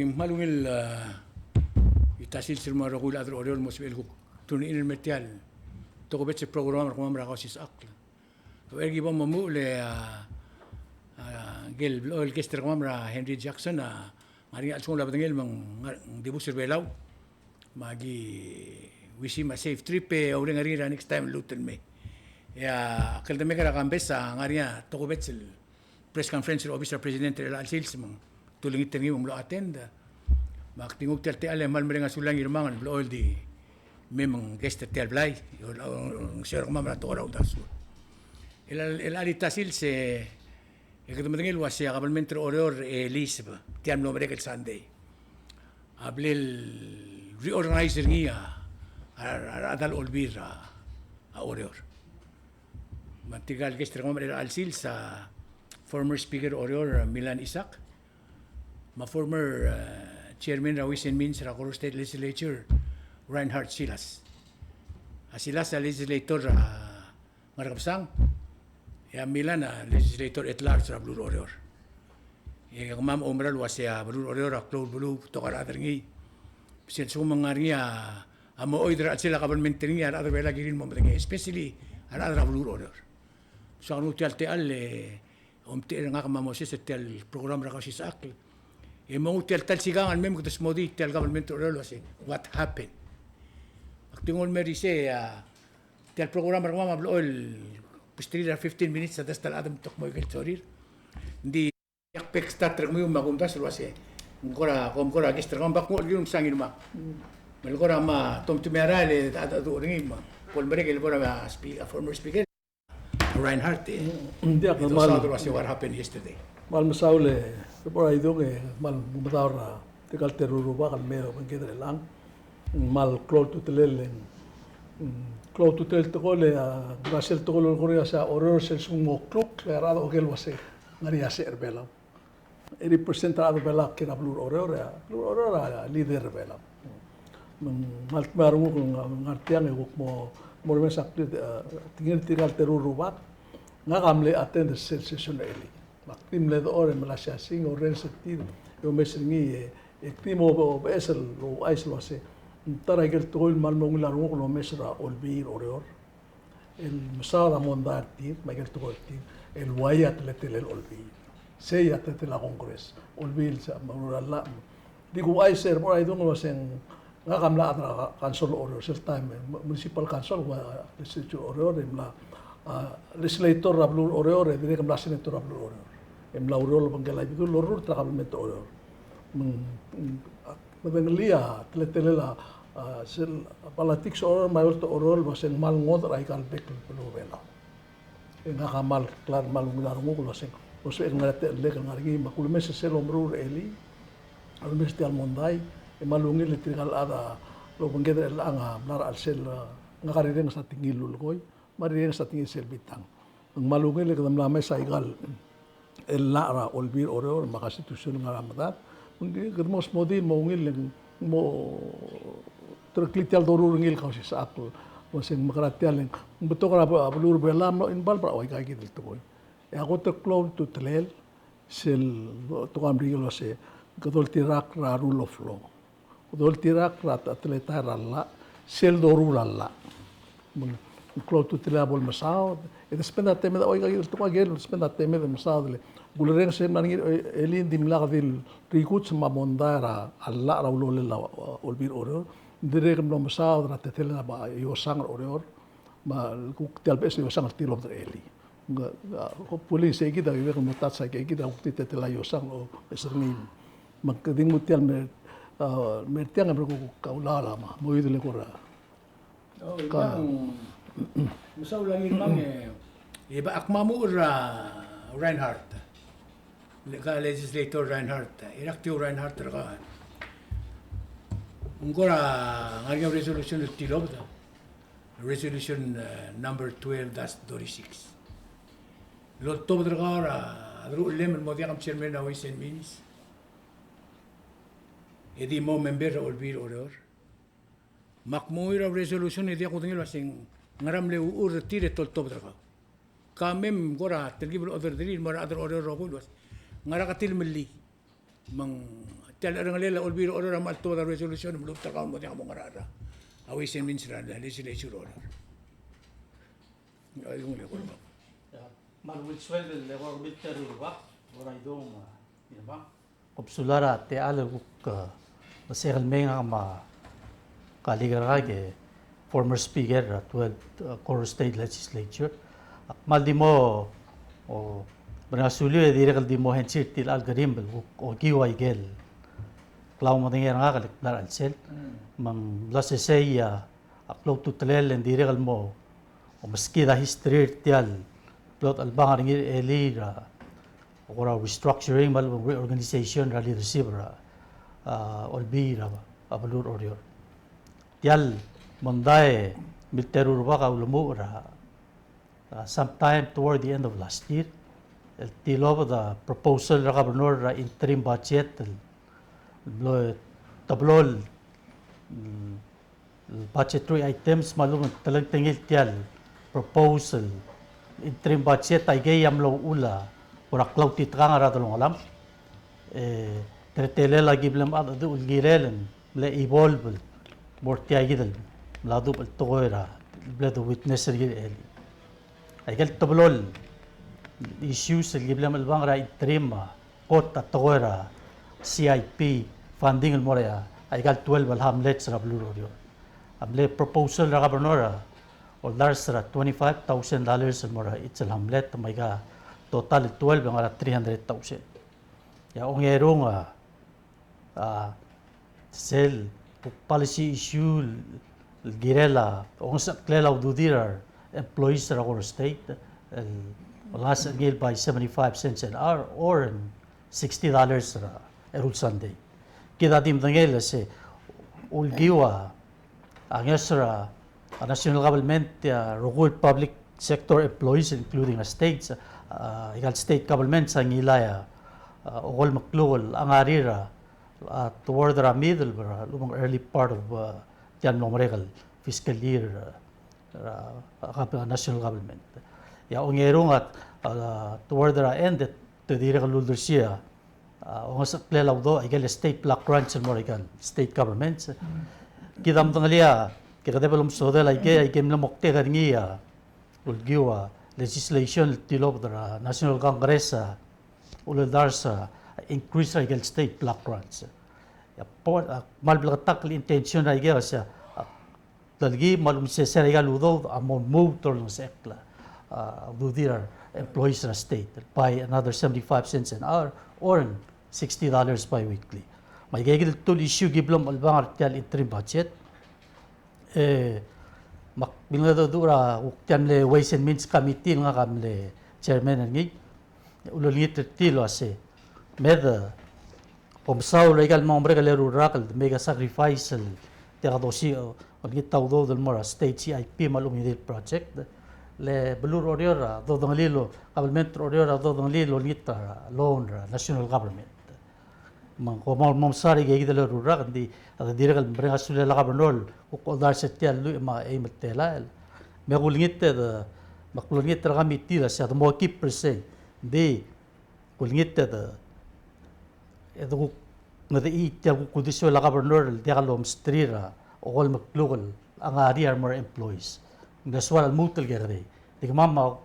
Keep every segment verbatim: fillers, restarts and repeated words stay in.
Ng kmal ungil, a, e tia sils el mo er a rokui el chad er a Oreor el mo sebechel el kuk tune in el mei er tia el tokubets el program er kemam er a Kausisechakl. Uchei er a ki bo momuchel e, a, a, ngike el blechoel guest er kemam er a Henry Jackson, a, ng ngar er ngii a chelsengul a bedengel me ng dibus er a Belau. Me aki wish him a safe trip e oureng er ngii er a next time el lmuut el mei. E a kldemik er a Kambes a ngar er ngii a tokubets el press conference er a obis er a president er chelecha el sils me ng tulengit er ngii me ng mlo attend. Me ak di nguu tia el techall e kmal mereng a sulang er ngii el blechoel di mei me ng guest er tia el blai. Ng soal er kemam er a tekoi er a uldasu. El, el, el chelecha el tia el sils e kede medengei el uasei a kabelment er a Oreor e liseb tia el mlo merek el Sunday a bla el reorganize er ngii a, a, a rechad el Olbiil er a, a Oreor. Me tirka el guest er kemam er chelecha el sils a former speaker er a Oreor, Milan Isaac, me a former, e, chairman er a Ways and Means er a Koror State Legislature, Reinhard Silas. A Silas a legislator er a Ngerkebesang, e a Milan a legislator at large er a beluu er a Oreor. E kemam a oumera el uasei a beluu er a Oreor a klou el beluu, betok a rechad er ngii. Sel lsekum ng ngar er ngii a, a mo oid er a chelsel a kabelment er ngii a rechad er a Belau a kirir el mo medengei, especially a rechad er a beluu er a Oreor. So ak nguu tia el techall e omtechei er ngak me a Moses er tia el program er a Kausisechakl. E mo nguu tia el ta el sikang el mei me kede smodii tia el kabelment er a Oreor el uasei what happened. Ak di nguu el mei er isei, a, tia el program er kemam a blechoel besterir a fifteen minutes a dast el chad me te kmo ikel sorir. Ng di ak bek start er kemiu me a kumdasu el uasei ng kora, kom kora guest er kemam, bak nguu el kiu el msa ngii el mei. Me le kora me te omtemii a rael e dedu er ngii me bo lemerek el kora me a spe-, a former speaker Reinhard, e. Ng diak, e kmal, saod el uasei what happened yesterday. Kmal mesaul e, Rebor Aidung, e kmal medaul er tirka el teru el rubak el mei er a obengked er chelechang. Ng kmal klou a ultutelel, mm, klou a ultutelel el tekoi el, a, ng sel tekoi el lolekoi er ngii a se a Oreor sel lsekum ng mo kluk, e a rechad a oker el uasei ng ngar er ngii a secher er a Belau. Eighty percent er a rechad er a Belau a kiei er a beluu er a Oreor, e a beluu er a Oreor a leader er a Belau. Me ng kmal dmeu a renguk el ngar tiang e kuk mo, mo remenges a klir, e, tekingir tirka el teru el rubak. Ngak a mle attend er sel session er a elii. Me ak di mle dechor e melai a siasing, orrenges er tir, e omes er ngii, e, e ak di mo be-, beches el ouchais el uasei ng ta er a ikel tekoi el kmal mo ungil a renguk el omes er a Olbiil er a Oreor el mesaod a mondai er tir, me a ikel tekoi er tir, el uaia teletelel Olbiil. Sei a teletelel a Congress, Olbiil, se a meruul a llach. Di kuuchais er a Rebor Aidung el uasei ngak a mla chad er a council er a Oreor sel taem, e, mu-, municipal council, ua, legislature er a Oreor, e mla, a, legislator er a beluu er a Oreor, e dirrek el mla senator er a beluu er a Oreor. E mla oureor el obengkel a Ibedul el orurt er a kabelment er a Oreor. Me ng, me ng medengelii a teletelel a, a, sel politics er a Oreor me a eolt er a Oreor el uasei ng kmal ngodech er aika el bek el beluu er a Belau. E ngak a kmal kla-, kmal ungil a renguk el uasei ng sebechek el ngar er a techellek el ngar er ngii me ak ulemes er sel omeruul er a elii, ulemes er tia el mondai, e kmal ungil e tirka el chad el obengked er chelechang a mla er a chelsel, a, ngak a rirenges a tekingel el lulekoi, me a rirenges a tekingel sel bitang. Ng kmal ungil e kede mla mes aika el llach er a Olbiil er a Oreor me a constitution el ngar er a medad. Me ng kede mo smodii el mo ungil e ng mo tereklii tia el doruul er ngii el Kausisechakl el uasei ng mekera tia el ng betok er a be-, beluu er a Belau a mlo involve er a ua aika kid el tekoi. E a kot el klou a ultutelel sel tekoi er a Merikel el uasei kede oltirakl er a rule of law. Kede oltirakl er a ta-, teletael er a llach, sel doruul a llach. Me ng klou a ultutelel a bo lemesaod, e de spend a temed, oi, aika el tekoi a ikel spend a temed el mesaod el kulereng sel mla er ngii, e, elii ng dimlak di el rikuts me a mondai er a llach er a ulolel a, a, Olbiil er a Oreor. Ng dirrek el mlo mesaod er a teletelel a iosang er a Oreor, me a kuk tia el beches el iosang el tilobed er a elii. Ng, a, hopefully sei kid a dirrek el mo touch aika kid a kuk di teletelel a iosang el omes er ngii. Me kede nguu tia el mer, a, mer tiang e merkuk a ulaol a mo, mo oid el kora. Oh, ka. Mesaul a ngii el mong e, e ak mo muchel er a Reinhardt. Le-, ka legislator Reinhardt, e ak tiu Reinhardt er kau. Ng kora ngar er ngii a resolution el tilobed. Resolution, eh, number twelve dash thirty-six. Loltobed er kau er a deruchellem el mo diak a chairman er a Ways and Means. E di mo member er a Olbiil er a Oreor. Me ak mo er a resolution e diak kudengei el uaseng ngera mle uchul er tir e te oltobed er kau. Ka mei me ng kora telkib el oderderir el mo er a rechad er a Oreor el rokui el uaseng ngera ke tilemellii. Me ng Tia el cherrengelel a Olbiil er Oreor a mle tuobed a resolution me lobet er kau el mo diak mo ngar er a Ways and Means er a legislature er Oreor. Ia, me a ulsueleb el eko er a Bill Terurubak, Oraidong, a, Ngirmang. Kom sulang er a techall el kuk, e, mesekel mei ngak me a colleague er ngak e former speaker er a twelfth, e, Koror State Legislature. Ak kmal di mo, o, mereng a suliu e dirrek el di mo hensi er tia el algorithm el kuk okiu a ikel klaumedengei er ngak el kmal er a chelsel. Mm. Me ng mla sesei a, a klou a ultutelel e ng dirrek el mo, o, meskid a history er tia el klou el chelebangel er ngii er a elii er a, o, kora restructuring me a lechub e ng reorganization er a leadership er a, a, Olbiil er a, a beluu er Oreor. Tia el mondai e Bill Terurubak a ulemuchel er a, a, sometime toward the end of last year, el tilobed a proposal er a governor er a interim budget el mlo teblo el, el budgetary items me a lechub e ng telengtengil tia el proposal interim budget a ikei a mlo uchul a kora klautitekangel er a delongelam. E teletelel a ki bla mchedecheduch el kirel e ng mle evolve el mo er tia kid el mla dubech el tekoi er a, el bla de witness er kid el. Aike el teblo el issues el ki bla mchelebangel er a interim a kot a tekoi er a C I P funding el mo er a, aika el twelve el hamlets er a beluu er Oreor. A mle proposal er a governor a oldars er a twenty-five thousand dollars el mo er a each el hamlet, me aika total el twelve e ng ngar er a three hundred thousand. E a ongerung a, a, sel policy issue el kirel a ongesecheklel a ududir a re employees er a Koror State el olengasech er ngii el by seventy-five cents an hour or sixty dollars er a eru el sandei. Kid a di medengei el se ulekiu a a ngeso er a, a, national government, a, rokui el public sector employees, including a states, a, aika el state governments a ngilai a, a, okolmekluk el ngar er a, a, toward er a middle, er a lechub e ng early part of, a, tia el mlo merek el fiscal year, a, er a, a, gov-, national government. E a ongerung a, a, toward er a end, te dirrek el uldersii a, a, ongesecheklel a udoud, aike el state block grants el mo er aike el state governments. Kid a medengelii a, ke kede bo lomesodel aike, aike el mle moktek er ngii a, ulekiu a, legislation el tilobed er a National Congress a, uleldars a, increase er aike el state block grants. E a, po-, a, kmal bleketakl el intention er aike a, se a, telkib me a lomesesei er aika el udoud a mo move toward olengesechekl a, a, ududir a re employees er a state by another seventy-five cents an hour or sixty dollars bi-weekly. Me aike kid el two el issue ki blo mchelebangel er tia el interim budget. E, me ak milngedecheduch er a kuk tia el mle Ways and Means Committee el ngak a mle chairman er ngii. Ulelengit er tir el uase, me de, e, Kom mesaul er aika el mo merek el eru el rak el make a sacrifice el diak dosiik, e, olengit a udoud el mo er a state C I P me a lechub e ng di el project. Le beluu er Oreor a dodengelii el, government er Oreor a dodengelii el olengit a loan er a national government. Me kom mo, mo mesaul er aika kid el eru el rak, ng di, a dirrek el mereng a sulel a governor el kuk oldars er tia el lluich me a eim el telael. Me kulengit e de, me kulengit er a committee el se a de mo keep er sei. Ng di, kulengit e de, e de kuk ngedechii tia el kuk uldesuel a governor el diak lomsterir a okolmekluk el ngar er a re employees. Ng soal a lmuut el kekerei. Di kemam a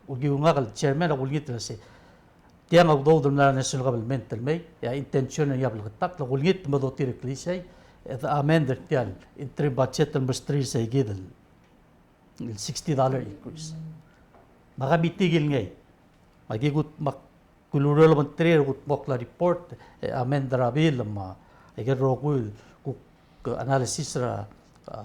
ulekiu ngak el chairman a kulengit el se, tiang a udoud el mla er a national government el mei, e a intention er ngii a bleketakl, a kulengit me dotireklii sei, e de amend er tia el interim budget el mesterir sei kid el el sixty dollar increase. Me a committee a kilengei. Me aki kuk, me ak ulureor el obengterir el kutmokl a report, e, amend er a bill, me aike el rokui el kuk analysis er a, a,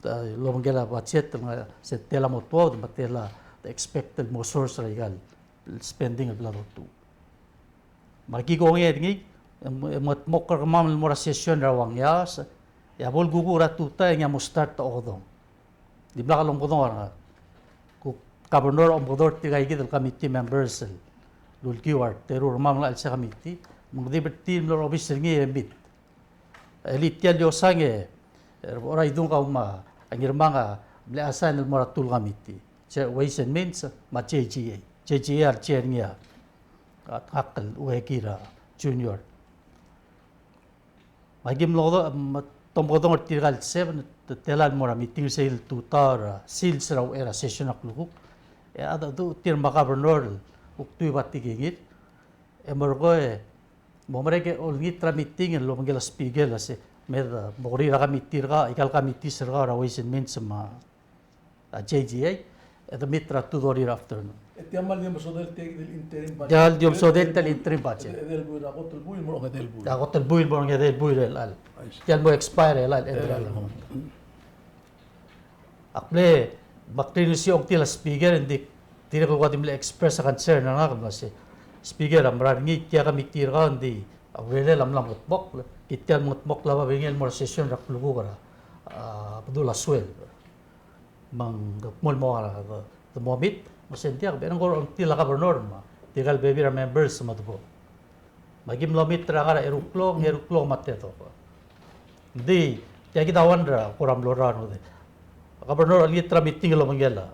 a, el obengkel a budget, el ngar er a se tela mo tuobed, me tela expect el mo source er aika el spending el bla dotuu. Me aki kongei er ngii, e, e mengedmokl er kemam el mo er a session er a ua ngias, e a bo el kukuk er a tutau e ng mo start a okedong. Dimlak lomekedong er ngak. Kuk governor a omekedong er tirka kid el committee members el ulekiu a reteru er kemam el ngar er a chelsel a committee, me ng di ber tir el mlo er a obis er ngii e meet. E le tia el iosang e, e, Oraidung kau me a Ngirmang a mle assign el mo er a two el committee. Chair Ways and Means me a J G A. J G A a re chair er ngii a, a, ngak el Ueki er a Junior. Me aki mlo, me te omekedong er tirka el seven, te tela el mo er a meeting er sel tutau er a sils er a uchei er a session er a klukuk. E a, a, tir me a governor el kuk tuib a tekingir. E merekong e mo merek e olengit er a meeting el obengkel a speaker el se, me de mo kerir a committee er kau, aika el committees er kau er a Ways and Means me a a J G A, e de meet er a two thirty er a afternoon. E tia el di omesodel tia el interim budget. Tia el di omesodel tia el interim budget. Edei el buil, a kot el buil, mo er a edei el buil. A kot el buil, mo er a edei el buil er chelecha el. I see. Tia el mo expire er chelecha el, edei el buil. Ak mle, me ak rirengesii a ongtil a speaker, e ng di, dirrek el kuk di mle express a concern er ngak el uase, Speaker, a mera er ngii tia el committee er kau, ng di, a urerel a mla mengedmokl, e tia el mengedmokl a babier ngii el mo er a session er a klukuk er a, a, bedul a sueleb. Me ng kuk mo el mo er a, de, de mo meet, me se ng diak, e ng kora ongtil a governor me tirka el bebil er a members me a debo. Me aki mlo meet er a ngar er a eru el klok, eru el klok me a tedobech. Ng di, tia kid a one er a kora mlo er a ngodech. Governor, olengit er a meeting el obengkel a,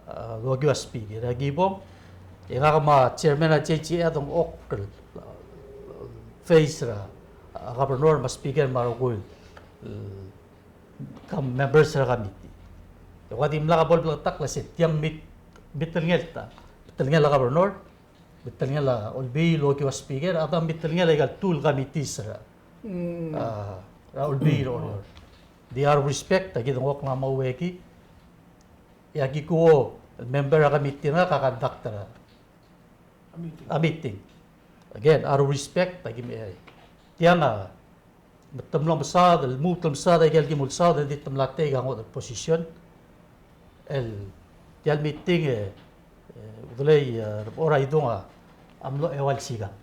a, okiu a speaker, e aki bong, e ngak me a chairman er a J G A a dengchokl el, a, face er a, a, governor me a speaker me a rokui el, el, ka members er a committee. E ua dimlak a bo lebleketakl el se tiang mit-, mitelngel ta, mitelngel a governor, mitelngel a olbiil el okiu a speaker, a ta mitelngel aika el two el committees er a, a, er a olbiil er a Oreor. Di out of respect, aki dengchokl me a mo ueki, e aki kuk el member er a committee er ngak a conduct er a a meeting. Again, out of respect, aki me, tiang a, me te mlo mesaod, el lmuut el mesaod, aike el ki mlo mesaod, e di te mla take a ngodech el position. El, tia el meeting, e, e, udelei, e, Rebechor Aidung a, a mlo eua el sikang.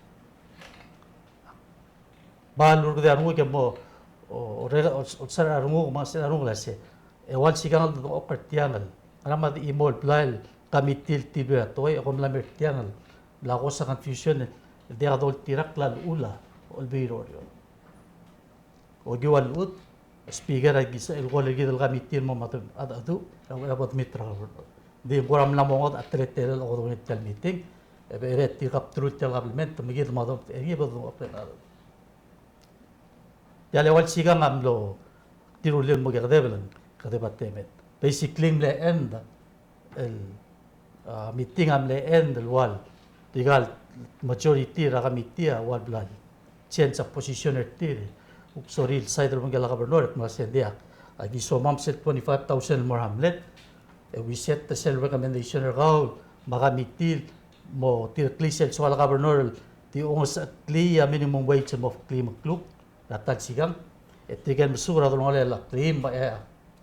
Ba lurkedei a renguk e mo, o, o, re-, o, o, ser a renguk, me a ser a renguk el se, eua el sikang el dengchokl er tiang el, ngera me a di chimo el blai el committee el tilbir a tekoi, e kom mla mer tiang el, mla cause a confusion, el diak doltirakl a llechul a olbiil er a Oreor. Okiu a llechul, speaker a kisa el call er kid el committee el mo me a, a, a, a, a, a, bo de meet er a governor. Di ng kora mla mo ngodech a teletelel a okedonged tia el meeting, e be er tir el kapterul tia el government, me kid me a dom, e ngii bo dengchokl a Tia el eua el sikang a mlo, tir a rullii el mo kekedeb el, kedeb a temed. Basically, ng mle end, el, a, meeting a mle end el ua el, tirka el majority er a committee a ua el bla el change a position er tir. Kuk sorir el side er a obengkel a governor, e kmo se ng diak. Aki somam sel twenty-five thousand el mo er a hamlet, e we set the sel recommendation er kau, me a committee, mo tireklii sel soal a governor, el di ongesecheklii a minimum wage el mo kleim el kluk er a ta el sikang. E tirke el mesuk er a delongelel a kleim, e,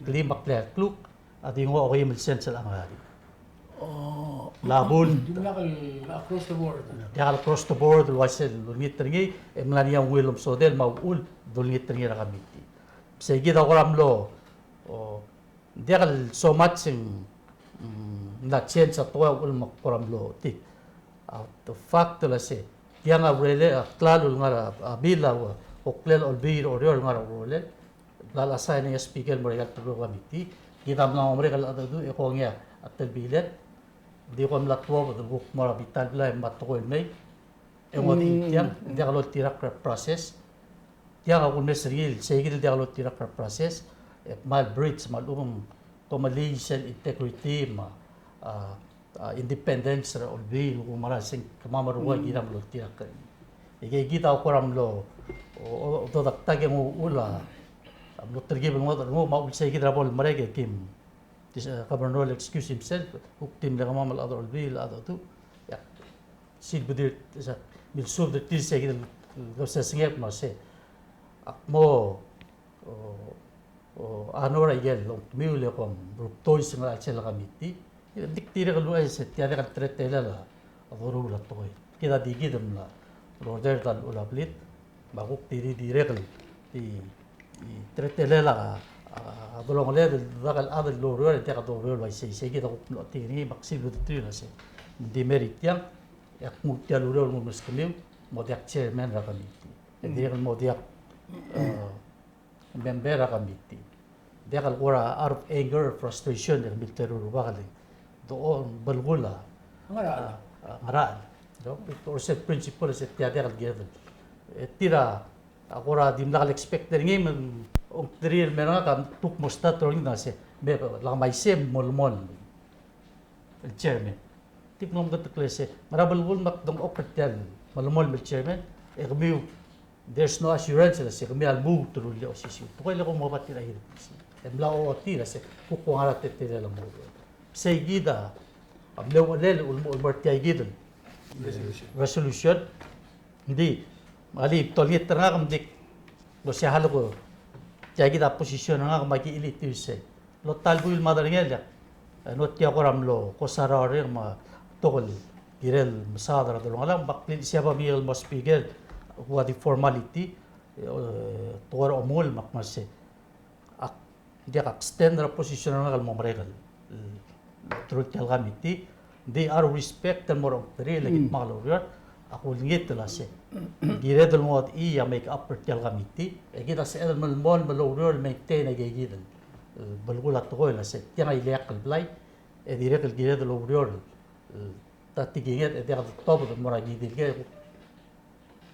kleim a kleim el kluk, a di nguu a okeim el sens el ngar er ngii. Oh. Labul. Di mla across the board. Diak el across the board, el uaisei el olengit er ngii, e mla er ngii a ungil el omesodel, me a uchul, dolengit er ngii er a committee. Sei kid a kora mlo, o, diak el so much ng, mm, ng mla change a tekoi a uchul me ng kora mlo tir. A, the fact el uase, tiang a urerel a klalo el ngar er a, a bill a ua, oklel a olbiil er a Oreor el ngar er a urerel, bla el assign er ngii a speaker el mo er aika el teruich el committee, kid a mla mo merek el cheldecheduch e kongei a telbilet, di kom mla tuobed el kuk mo er a bita el blai me a tekoi el mei, e ng di tiang, diak loltirakl er a process. Tiang a kulmes er ngii el sei kid el diak loltirakl er a process, e kmal breach me a lechub e ng tomellii sel integrity me a, a, a, independence er a olbiil, el kuk mera el se ng kemam el rokui a kirem el loltirakl er ngii. E kid a kora mlo, o, o, ododak e ng uchul a, a mlo telkib el ngodech el renguk me a uchul sei kid er a bo lemerek e kim This, uh, governor will excuse himself, kuk di mle kemam el chad er a olbiil, el chad er a tu. Ia. Silbedii, sa, milsubed er tir se kid el, el kebesengei el kmo se. Ak mo, o, o, honor a ikel ongtemiu el kom rubtois er a chelsel a committee. Di dirrek el uaisei, tia dirrek el teletelel a, a doruul a tekoi. Kid a di kid el mla, el order er a llechul a blid. Me a kuk tir a dirrek el, di, di teletelel a, a, a delongeled el dak el chad el oureor, e diak a oureor el uaisei, sei kid a kuk mlo tekingir, me ak silbedii el uase ng di mera tiang, e ak nguu tia el ureor el nguu el meskemiu, mo diak chairman er a committee. E dirrek el mo diak, e, member er a committee. Diak el kora out of anger, frustration, e milteru el rubak el di, do, o, belkul a, ngerachel. A, a, ngerachel. Do, or se principle, se tia diak el kired. E tir a, A kora dimlak el expect er ngii me ng ongtir el mer ngak a kuk mo start er ngii a se me lak me a isei e melemolem el chairman. Di mlo meketekl el se, ngera belkul me ak dengchokl er tia el melemolem el chairman, e kemiu, there's no assurance el se kemiu a lmuut el rullii a osisiu. Tekoi el ko mo bai er a hirik. E mla ochotii el se, kuk ko ngar er a teletelel a mo. Sei kid a mle uchelel el mo, mo er tia kid el resolution. Ng di, me a le tolengit er ngak me ng di, lo se a leko, tia kid a position er ngak me aki chilitii el sei. Lo ta el buil me a derengel e, e, ng tia kora mlo kosarau er ngii me a betok el kirel mesaod er a delongelam, me ak di sei a bo mei el mo speaker, kuk a di formality, e, tekoi er a omengull me ak mo er sei. Ak, ng diak a extend er a position er ngak el mo merek el, el, through tia el committee, ng di out of respect el mo er a ongtir el kid me a ureor, ak ulengit el a se. Kired el ngodechii a make up er tia el committee, e kid a sebeched el melemolem el oureor el maintain aike kid el, el belkul a tekoi el a se, tiang a ileakl el blai, e dirrek el kired el oureor el, el ta tekinged, e diak de tobed el mo er a kid el ke,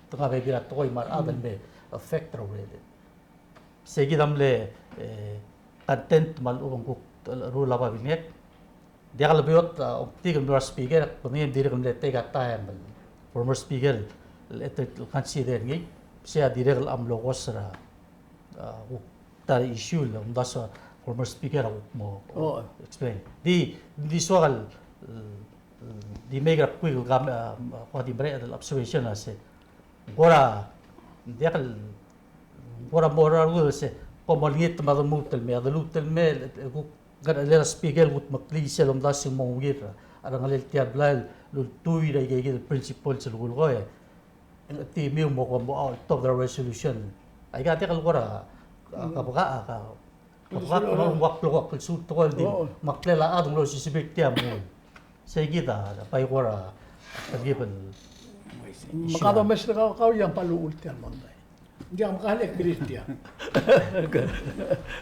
te ngar er a bebil er a tekoi me a rechad el me affect er a urered. Sei kid a mle, e, content me a lechub e ng kuk, el, ruul a babilngek. Diak lebeot, a, ongtik el mlo er a speaker, ak medengei me dirrek el mle take a time el former speaker el, el, el consider er ngii. Sei a dirrek el mlo kos er a, a, kuk ta er a issue el omdasu a former speaker a kuk mo explain. Di, di soak el, el, di make a quick el gam-, a, kuk di mereched el observation a se. Ng kora, ng diak el, ng kora mo er a rengud el se, kom olengit me a de lmuut el mei, a de lmuut el mei, e kuk, ngar er a speaker el kutmeklii sel omdasu e mo ungil er a rengelel tia el blai el ultuil er aike kid el principles el kulekoi. Ng di miu mo kom mo, a, top er a resolution. Aika diak el kora, a, ka beka, a, ka Bek el ua klou a klsiu el tekoi el di, me a klel a chad a mlo sisebir tia el mong. Sei kid a bai kora a telkib el. Me kede omes er kau, kau a mle uchul tia el mondai. Ng diak, me kede clear tia.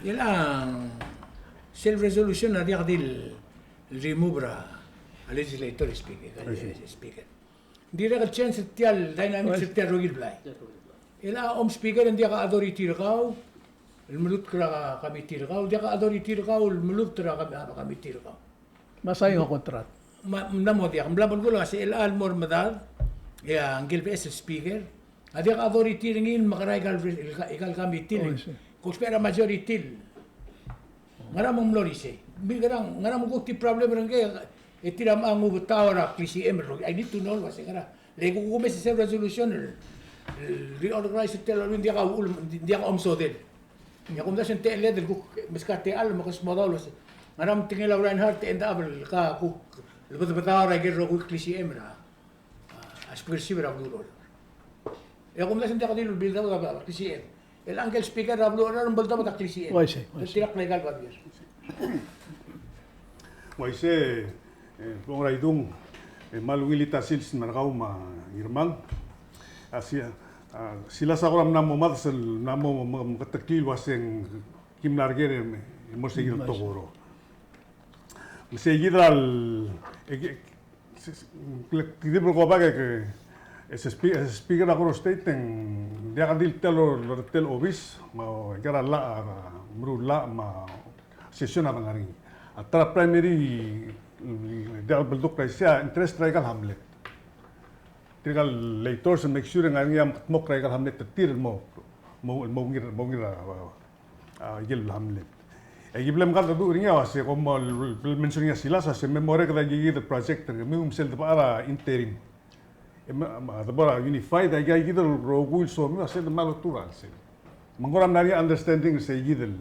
Chelecha sel resolution a diak di el remove er a legislator speaker, speaker. Dirrek el change er tia el dynamics er tia el rokui el blai. Chelecha a om speaker e ng diak a authority er kau el melutk er a committee er kau, diak a authority er kau el melutk er a com-, a committee er kau. Me a sign a contract. Me ng mla mo diak, ng mla mo diak el uase chelecha el mo er medad, e a ngike el beches el speaker a diak a authority er ngii el mekerang aika el, aika el committee. Kuk sbecher a majority el ngera me ng mlo er isei. Mekerang, ngera me ng kuk di problem er ngke, e tir a mla nguu a betaob er a klisichem el rokui. I need to know el uase ngera. Le kuk kumes er sel resolution el, el reorganize er tia el, ng diak a uchul, ng diak a omesodel. E a kumdasu e ng techelled el kuk meskau a techall me ke smodau el uase ngera me ng tekingel a Reinhardt e ng diak el kuk lebedebedeob er aike el rokui el klisichem er a a speakership er a beluu er Oreor. E a kumdasu e ng diak di el build up a klisichem. Chelecha ngike el speaker er a beluu er Oreor a beldobed a klisichem. Uaisei, uaisei. Tirka el aika el babier. Uaisei, e, Bong er a Idung, e, me a ungil el ta sils me a kau me a Ngirmang. A si, a, Silas a kora mla mo mad sel mla mo, mo, mo, meketeklii el uase ng kim mla er ker e, e mo er sei kid el tekoi. Me sei kid el, e, Ki di bla ko bai ke, e se spe-, e se speaker er a Koror State e ng diak di el tia el, el tia el obis, me a ika el llach, a meruul el llach, me a session a ngar er ngii. A ta er a primary, diak el beldukl er isei, a interest er aika el hamlet. Tirka el legislators el make sure e ng ngar er ngii a meketmokl er aika el hamlet er tir el mo, mo, mo ungil, mo ungil a, a, a, ikel hamlet. E ki ble mekad a duch er ngii a uase, kom el, el mention er ngii a Silas a uase me mo er a kede kid el project er kemiu me sel debechar a interim. E me, me, debechar a unified, a kid el rokui el somiu a sel de mla lotu er a chelsel. Me ng kora mla er ngii a understanding er sei kid el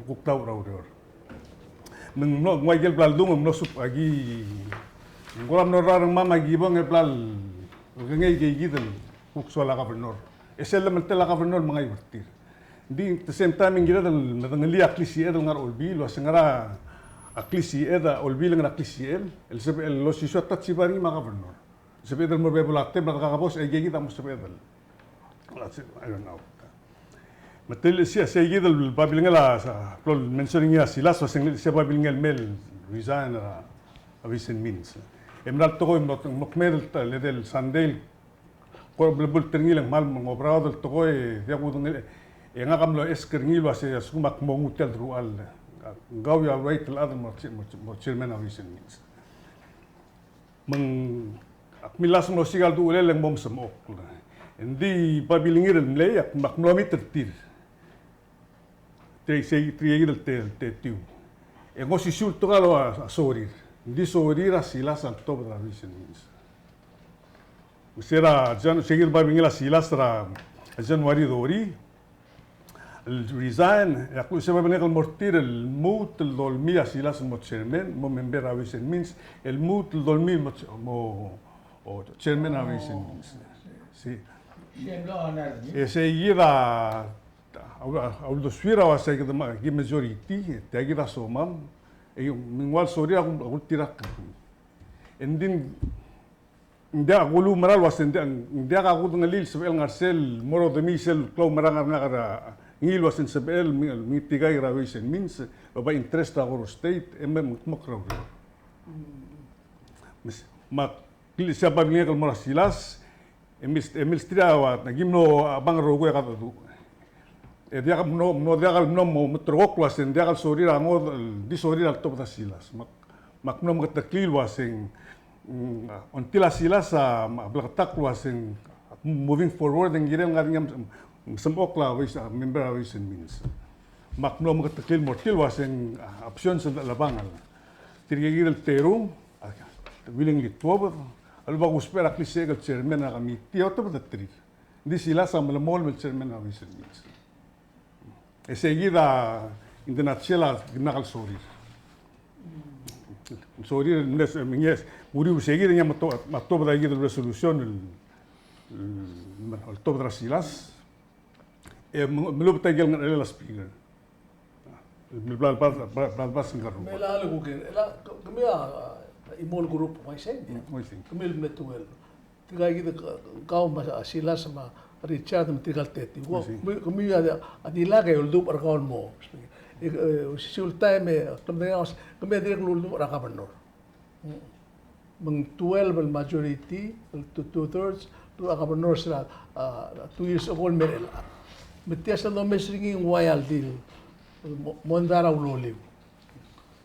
kuk klauch er a ureor. Me ng mlo, ng ua ikel bla ldung, ng mlo sub, a ki, ng kora mlo er a rengmam a ki bong e bla el, el kengei kid el kuk soal a governor. E sel lemeltel a governor me ng ngai er tir. Ng di, the same time, e ng kired el medengelii a klisiched el ngar er a olbiil, el uase ngera a klisiched a olbiil el ngar er a klisiched, el sebechel el osisiu a ta el chibai er ngii me a governor. Sebeched el mo er a bebul a tebel me a kakaboos, e kid a mo sebeched el. That's it, I don't know. Me te, sei, sei kid el babilngel a, sa, blo el mention er ngii a Silas, el uase ng, sei babilngel el mei el resign er a, a Ways and Means. E mera el tekoi el mo, mo kmeed el, el, el Sunday, Ko er a blebult er ngii el ng kmal mo oberaod el tekoi, e diak kudengelii, e ngak a mlo ask er ngii el uasei a lsekum ak mo nguu tia el deruchall, ng kau a right el chad el mo, mo, mo chairman er a Ways and Means. Me ng, ak milasem el osiik a uldesuel e ng mo mesemechokl. Ng di babilngir el mlei, ak, ak mlo meet er tir. Tirke, sei, tirke kid el te, te tiu. E ng osisiu el tekoi el ua, a sorir. Ng di sorir a Silas a letobed er a Ways and Means. Me se er a Jan-, se kid el babilngel a Silas er a January thirty, el resign, e ak luchesii a babilngek el mo er tir el lmuut el dolmii a Silas el mo chairman, mo member er a Ways and Means, el lmuut el dolmii el mo ch-, mo, o, chairman er a Ways and Means. Sei. E sei kid a a ul-, a uldesuir a uasei kede me-, ki majority, tia kid a somam, e ng ua el sorir a kul-, a kultirakl. E ng di ng diak a kuluumerang el uasei ng diak, ng diak a kudengelii el sebechel ngar sel mo er a odemii sel klaumerang er ngak er ngii el uasei ng sebechel me-, mengitikaik er a Ways and Means, el oba interest er a Koror State, e me, me, mo kraul. Me s-, me ak, klisii a babilngek el mo er a Silas, e mils-, e milsterir a ua, aki mlo obang el rokui e kadecheduch. E diak mlo, mlo diak el mlo mo, mo ulterekokl el uasei ng diak el sorir a ngodech, di sorir a letobed a Silas. Me ak, me ak mlo meketeklii el uasei, mm, until a Silas a, me a bleketakl el uasei, moving forward, e ng kirel ngar er ngii a mes-, mesemechokl a Ways, a member er a Ways and Means. Me ak mlo meketeklii el mo er tir el uasei, a, options el, el obang el. Tirke kid el terung, a, willingly tuobed, a lebo kusbech er a klisichek el chairman er a committee, e otobed er tir. Ng di Silas a melemolem el chairman er a Ways and Means. E sei kid a, in the nutshell, a dimlak el sorir. Sorir, ng mle, ng mle, uriul sei kid e ng mo to-, mo tuobed a kid el resolution el, el, el tuobed er a Silas. E me, me lobet a ikel ngerchelel a speaker. Me bla, bla, bla, bla, bla, se ng karrungel. Me a lekuker, e a, ke-, kemiu a, a, chimo el group, uaisei. Mm, uaisei. Kemiu el mle twelve. Tirka kid, ke-, kau me a Silas me a Richard me tirka el tetiu. Uaisei. Kemiu, kemiu a, a dilak e uldubech er kau el mo. E, e, osisiu el taem e, kemiu a dirrek el uldubech er a governor. Me ng twelve el majority, el two, two thirds, el a governor er a, a, two years ago el mei er chelechang. Me tia sel domes er ngii ng ua el deal, mo, mondai er a uloliu.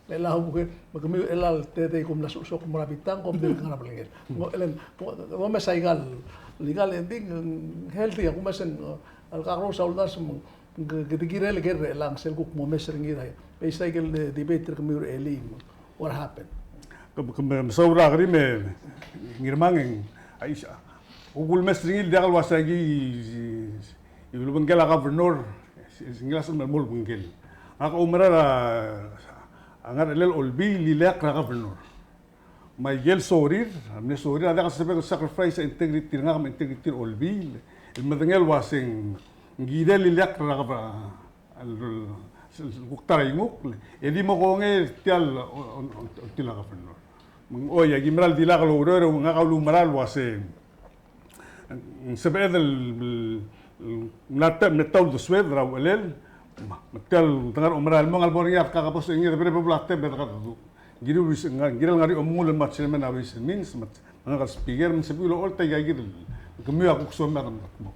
Chelechang, me kemiu er chelecha el tedei kom mla sosok el mo er a bitang, kom dirk ngar er a belngel. Ng, e le ng, domes a ikal, ikal ending, healthy, a kumes e ng, a lekakerous a uldasu me ng, Ke-, kede kirel ker er chelechang sel kuk mo mes er ngii er a, based a ikel, eh, debate er kemiu er a elii, what happened? Ke, ke me, mesaul er a kerim e Ngirmang e ng, a, is-, a, kuk ulemes er ngii el diak el uasei aki, i, i, ulebengkel a governor, e, e, ngilai sel mo ulebengkel. Ngak a oumera er a, a ngerchelel a Olbiil el ileakl er a governor. Me a ikel sorir, a mle sorir a diak el sebechek el sacrifice a integrity er ngak me a integrity er a Olbiil, el medengei el uaseng ng kirel ileakl er a, el, el, el kuk ta er a ingukl, e di mo kongei er tia el, on, on, on, tia el governor. Me ng, oi, aki mera el dilak el oureor, e ngak a uluumerang el uaseng ng sebeched el, el, el, mla ta, mla ta uldesued er a uchelel, me tia el dengar a oumera el mong a lebo er ngii a kakaboos er ngii e de ber a bebul a tebed e de kadedu. Ng kirel, ng kirel ngar er ngii a omengull el mo chairman er a Ways and Means, me ngak el speaker, me ng sebechir el olecholt aika kid el, kemiu a kuk soam e kede mo.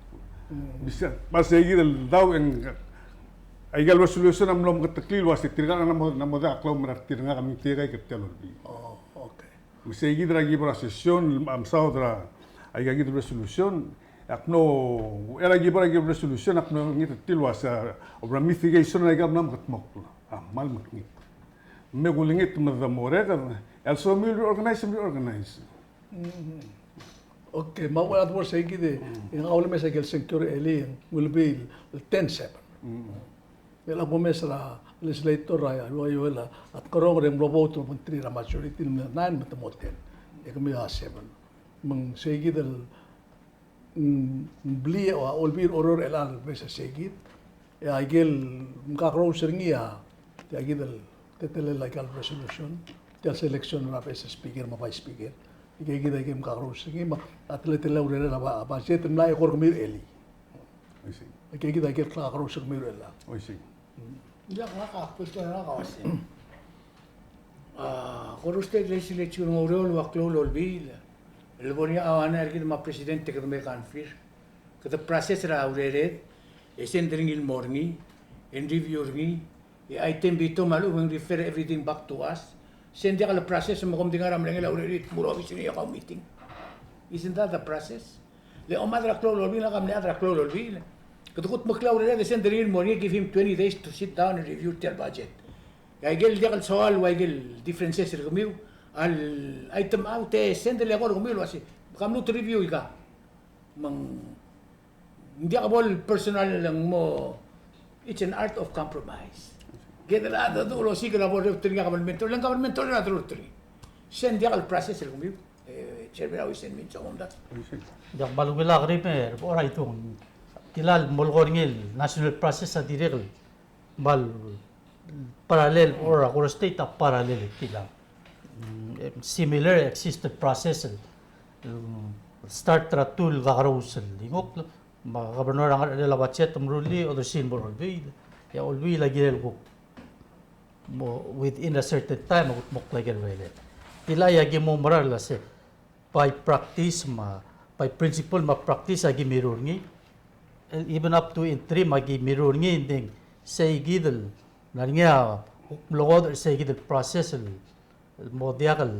Besides, me sei kid el dau e ng, aika el resolution a mlo meketeklii el uasei tirka el chad a mo, a mo diak a klaumerang er tir, ngak a mengtekingek er tia el Olbiil. Oh, okay. Me sei kid er a ki bo er a session, a mesaod er aika kid el resolution, ak mlo, er a ki bo er a ki resolution, ak mlo ngit er tir el uasei a ramification er aika el mla mekedmokl a kmal mekngit. Me kulengit me de mo orreked, e a lsomiu el reorganize, reorganize. Mm. Okay, me a uchul a debo er sei kid e, e ngak a ulemes a ikel sengkio er a elii, ng Olbiil el ten seven. Mm. El a kumes er a legislator er a Ioel a Tkerong er a mlo vote el obengterir a majority el nine me te mo ten. E kemiu a seven. Me ng sei kid el, mm, ng bliil a Olbiil er a Oreor er chelechang el beches er sei kid. E a ikel mkakerous er ngii a tia kid el teletelel aika el resolution, tia el selection er a beches er speaker me a vice speaker. Aika kid a ikel mkakerous er ngii me a teletelel a urerel a ba-, a budget el mla eko er kemiu er a elii. I see. Aika kid a ikel kakerous er kemiu er chelechang. I see. Ia, ngak a question er ngak a uasei, a, Koror State Legislature ng oureor el ua klou el Olbiil, el bo er ngii a auanai er kid me a president e kede me confer. Kede process er a urered, e send er ngii el mo er ngii, e ng review er ngii, e item veto me a lechub e ng refer everything back to us. Sel diak le process me kom di ngar er a merengel a urered, mo er a obis er ngii a kau meeting. Isn't that the process? Le omechad er a klou el olbiil, ngak a mle chad er a klou el olbiil. Kede kutmeklii a urered e send er ngii el mo er ngii, give him twenty days to sit down and review tia el budget. E aike el diak el soal, ua aike el differences er kemiu, a le item out e send el eko er kemiu el uasei, ka mluut el review aika. Me ng diak bo el personal el mo, it's an art of compromise. Kede locha dedu el osiik el bo lrebetok er ngii a government, le ng government a locha dedu el osiik. Sel diak el process er kemiu, e, Chairman, a uaisei me ng soam omdasu. Diak, me a leubil a kerimer, bo er a idung. Tia el mo lekoi er ngii el national process a dirrek el me a le parallel, or a Koror State a parallel el kilang. Mm, similar existed process el, mm, start er a two el kakerous el ngii, me a governor a ngar er a budget me a rullii, odersii el mo er a olbiil, e a olbiil a kirel kuk mo within a certain time a kutmeklii a ikel urered. Tia a ki mo mera el uasei, by practice me a, by principle me a practice a ki mirror er ngii. Even up to interim a ki mirror er ngii, ng di sei kid el, ng ngar er ngii a, mlo ngodech er sei kid el process el, el mo diak el,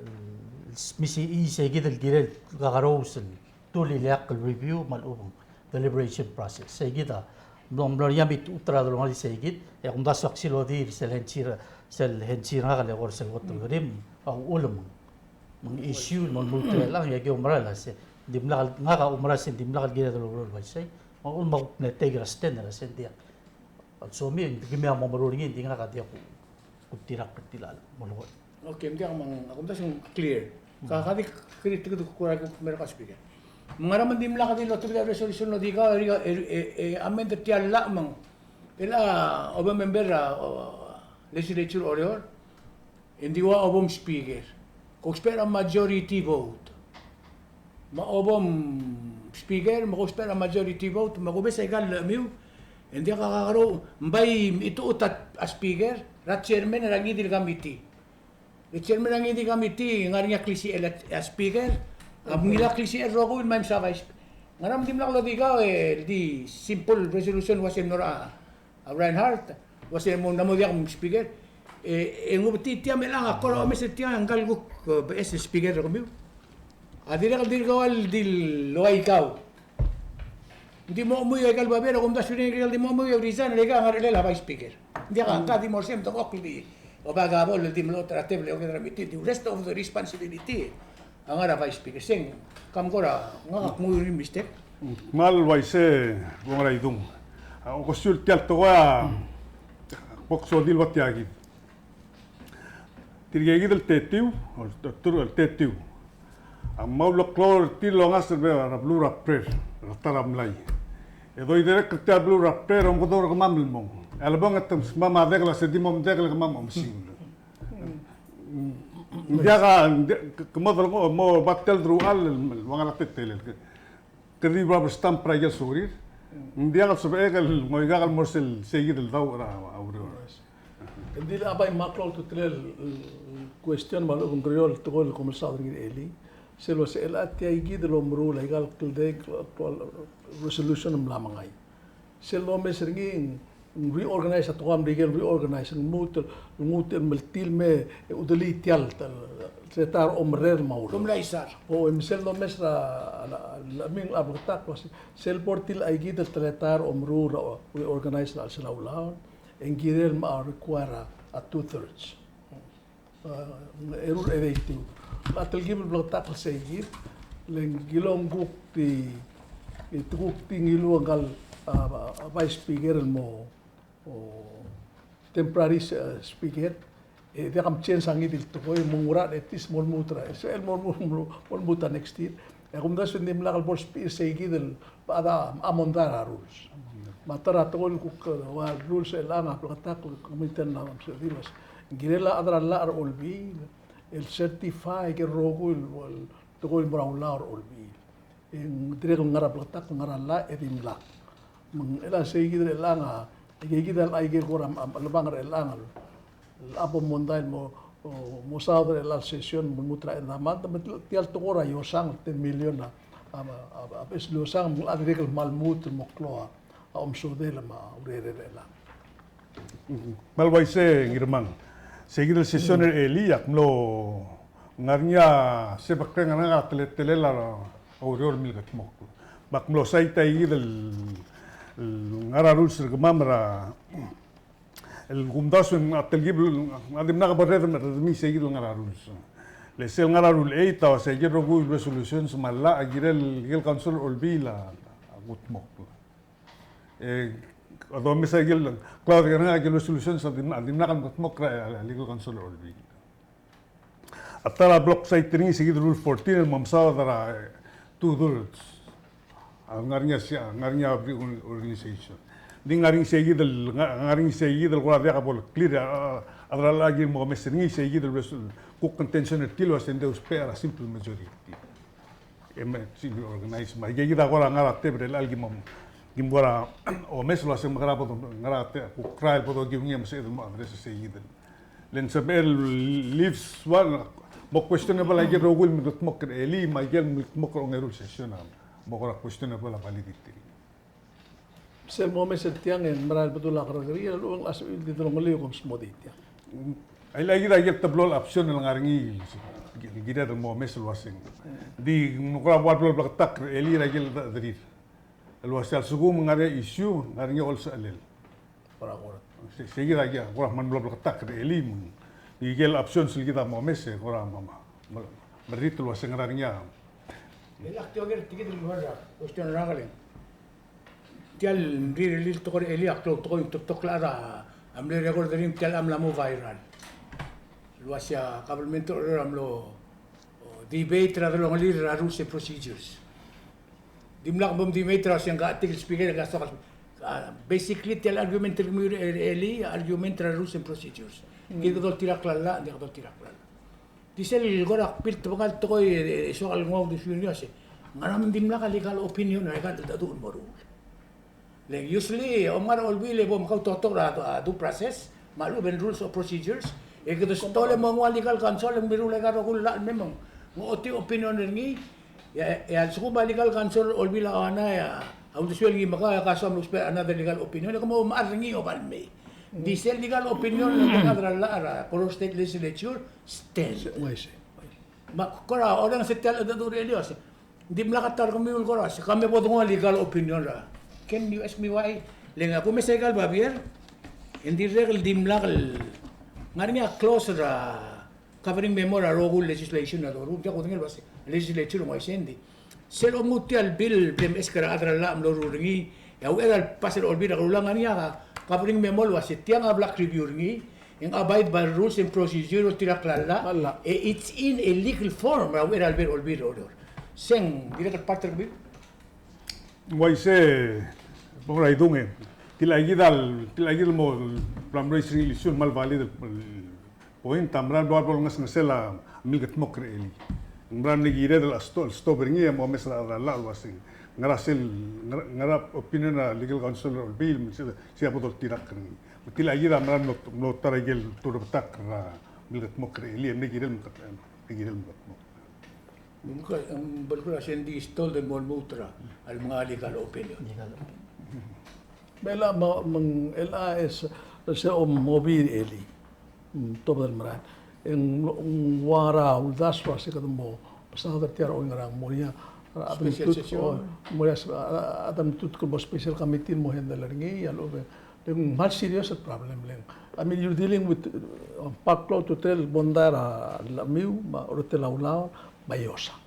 el, smisichii sei kid el kirel kakerous el, two el ileakl el review me a lechub e ng deliberation process. Sei kid a mlo, mlo er ngii a mechitechut er a delongelir sei kid, e a kumdasu a ksilodir sel hensi er, sel hensi er ngak el eko er sel kot el kerim, a uchul me ng issue, me ng lmuut er chelechang, e aki oumera el uasei, dimlak el, ngak a oumera el uasei dimlak el kired el oureor el uaisei, me a uchul me a kuk mle take er a stand er a sei ng diak. A lsomiu, ng di kemiu a mo meruul er ngii, ng di ngak a diak ku, kutdirakl er tia el mo lekoi. Okay, ng diak, me ng, a kumdasu ng clear. Ka, ka di kede, kede kuk kora kuk merek a speaker. Me ng ngera me ng dimlak di lotobed a resolution el di kau, e, e, e, amend er tia el llach me ng, el a, obemember er a, o, legislature er Oreor, e ng di ua obom speaker. Kousbech er a majority vote. Me a obom speaker, me kousbech er a majority vote, me kobes aika el llechemiu, e ng diak a kakerous, ng bai mechitechut a speaker, er a chairman er a ngii di el committee. E chairman er a ngii di el committee, ng ngar er ngii a klisichel a speaker, a ngilai a klisichel el rokui el mei msa vice. Ngera me ng dimlak lodi kau, e di simple resolution el uasei ng ngar er a a Reinhardt, uasei mo, ng mo diak el speaker. E, e ng ubetii tia me chelechang a kora omes er tia ngka el kuk, e, beches el speaker er kemiu. A dirrek el dirk ua el di el ua ikau. Ng di mo chemuiu aika el babier, e kumdasu er ngii e ng di mo chemuiu e resign, e le aika a ngar er chelechang a vice speaker. Ng diak a ngka di mo er sei me te kuk di oba kabol el di mlo er a tebel e oker er a meeting, di rest of the responsibility a ngar er a vice speaker. Sei, kam kora, ngak a kmo ng mistake. Kmal uaisei, bo er a idung. A, okosiu el tia el tekoi a, bo ksodii el ua tia kid. Tirke kid el tetiu, o, tir el tetiu. A mla uleklou er tir el ongasech er a beluu er a Prer, er a ta er a mlai. E doiderekl er tia el beluu er a Prer, omekedong er kemam el mong. E a lebong e te kmam a dek el uasei di mo medekl e kemam a omesiu. Ng diak a, ng diak, ke, ke mo, mo, mo batel deruchall el, el ua ngera a teletelel. Ke, ke di rubber stamp er a ikel sorir. Ng diak el sebechek el ngoikak el mo er sel, sei kid el daoch er a, a ureor. Ng di le a bai meklou a ultutelel el, el question me a lechub e ng kerior el tekoi el kom mesaod er ngii er elii. Sel uasei chelecha tia kid el omeruul aika el kldei, kl-, kl-, resolution el mla mengai. Sel lomes er ngii, ng reorganize a tekoi a Merikel, reorganize, ng lmuut el, lmuut el meltii el me, e, udelii tia el, el, teletael er a omerreder me a ureor. Kom mla isar. O, e me sel lomes er a, a, a, a, ming a bleketakl, sel bo er tir el aikid el teletael er a omeruul er a, reorganize er a chelsel a ulaol, e ng kirel me a require a, a two thirds. A, eru el chedecheduch. A telkib el bleketakl sei kid, le ng kilong kuk di, e te kuk di ngiluu ngka el, a, a, vice speaker el mo, o, temporary, e, speaker, e diak a mchange a ngii di el tekoi, mo ngera e tis mo lmuut er a, e sel mo, mo, mo, mo lmuut a next year. E a kumdasu e ng dimlak el bo lspeech er sei kid el, a, a mondai er a rules. Me a ta er a tekoi el kuk, e, ua rules er chelechang a bleketakl, committee el mla sebechir el uasei, ng kirel a chad er a llach er a Olbiil el certify aike el rokui el, el tekoi el mo er a ulaol er a Olbiil. E ng dirrek el ngar er a bleketakl, ngar er a llach e dimlak. Me ng chelecha sei kid er chelechang a, aike kid el, aike el kora, a, lebang er chelechang el, a bo mondai el mo, Mo saod er chelecha el session me lmuut er a end of month, me tia el tekoi er a iosang el ten million a, a, a, a beches el iosang me ng dirrek el kmal lmuut el mo klou a omesodel me a urerel er chelechang. Me a le uaisei, Ngirmang. Sei kid el session er a elii ak mlo ngar er ngii a sebekreng er ngak a teletelel a ureor el milkedmokl. Me ak mlo cite aika kid el, el ngar er a rules er kemam er a el kumdasu e ng a telkib, a dimlak bo lredem, lredemii sei kid el ngar er a rules. Le sel ngar er a rule eight a uase ikel rokui el resolutions me a llach a kirel ikel council er a Olbiil a kutmokl. E a domes a ikel, Claude, ke ngar er ngii a ikel resolutions a dim, a dimlak el kutmokl er a, a, a ikel council er a Olbiil. A ta er a bla kcite er ngii sei kid el rule fourteen el mo mesaod er a, e, two thirds. A ngar er ngii a sia, ngar er ngii a bri-, or-, organization. Ng di ngar er ngii sei kid el, nga-, ngar er ngii sei kid el kora diak bo le clear, a, a, a chad er a llach a ki mo omes er ngii sei kid el res-, kuk contention er tir el uase ng di ousbech er a simple majority. E me, simple organize. Me aika kid a kora ngar er a tebel er chelechang el ki mo, ki mo kora omes el uase ng mekera bo do, ngar er a te-, kuk krael bo dokiu ngii me sebeched el mo address sei kid el Le ng sebechel el leaves one, mo questionable a ikel rokui el milkedmokl er a elii, me a ikel milkedmokl er a ongeru el session a mo kora questionable a validity. Sel momes er tiang e ng mera el bedul a kerrekeriil, a lechub e ng sebechel di delongelii e kom smodii tiang. Aika kid a ikel teblo el option el ngar er ngii el kired el momes el uaseng. Di ng kora ua blo el bleketakl er a elii er a ikel cheldecheduch. El uase a lsekum ng ngar er ngii a issue, ng ngar er ngii a olsechelel. Kora, kora. Se, se kid a kia, kora kmal mlo bleketakl er a elii me ng. Ikel options el kid a momes e, kora me, me, me, merritel el uase ng ngar er ngii a. E ak di oker er tia kid el question er a keleng. Tia el rirellii el tekoi er a elii a klou el tekoi, te betok el chad a mle record er ngii, tia el mla mo viral. El uase a government er a Oreor a mlo, o, debate er a delongelir er a rules and procedures. Dimlak bo mdebate er a uase ng ka article speaker, ka soak, a, basically tia el argument er kemiu er a elii, argument er a rules and procedures. Ng kede doltirakl a llach, ng diak doltirakl a llach. Di sel kora kbiil tebekal tekoi, e, e, soak el nguu a uldesuir er ngii a uase, ngera me ng dimlak a legal opinion er aika el cheldecheduch el mo ruul. Le usually, a omngar er a Olbiil e bo mkautoketok er a, a due process, me a lechub e ng rules of procedures, e kede stop el mo nguu a legal counsel el mirruul aika el rokui el llach el mei me ng ochotii a opinion er ngii, e a, e a lsekum a legal counsel er a Olbiil a ua ngii a uldesuel ngii me kau e ka soam el ousbech another legal opinion, e ke mo omechar er ngii e oba el mei. Di sel legal opinion el ngar er a llach er a Koror State Legislature, stand. Uaisei. Me a kora orrenges er tia el cheldecheduch er a elii a uase, dimlak a ta er kemiu el kora uase, ka me bo denguu a legal opinion er a. Can you ask me why? Le ngak a kumes aika el babier, e ng dirrek el dimlak el, ngar er ngii a clause er a covering memo er a rokui el legislation a doruul, ng diak kudengei el uase, legislature ng uaisei, ng di. Sel omnguu tia el bill el bla meskau er a chad er a llach el mlo ruul er ngii, e a uchei er a le pass er a Olbiil er a Kelulau, ngar er ngii a covering memo el uase tiang a blak review er ngii, e ng abide by rules and procedure, oltirakl a llach, e it's in a legal form er a uchei er a lebo er a Olbiil er a Oreor. Se ng dirrek el part er kemiu? Ng uaisei, bo er a idung e. Tia kid a, tia kid el mo, bla mlo raise er ngii el issue el kmal valid el point, a mera el bo, bo el ngesngesel a milkedmokl er a elii. Ng mera el mle kired el sto-, stop er ngii e mo omes er a rechad er a llach el uaseng. Ngera sel, ngera, ngera opinion er a legal counsel er a Olbiil, me se, se a bo doltirakl er ngii. Me tia kid a mera el mlo, mlo ta er a ikel turebetakl er a milkedmokl er a elii, e mle kirel meked-, mle kirel meked-, mekedmokl. Ng kora, ng belkul a se ng di stalled el mo lmuut er a, el menga legal opinion. Legal opinion. Me a, me ng, el a es, se omobii er a elii. Mm, tobed el merael. E ng, ng ua ngera uldasu a se kede mo, mesaod er tia er a oingerang, mo er ngii a, a, special session. O, mo er ngii a, a, a, a, mo special committee el mo handle er ngii, a lechub e, le ng kmal serious el problem le ng. I mean, you're dealing with, uh, a klou a ultutelel el bondai er a llemiu, me a uretel a ulaol, me a iosang.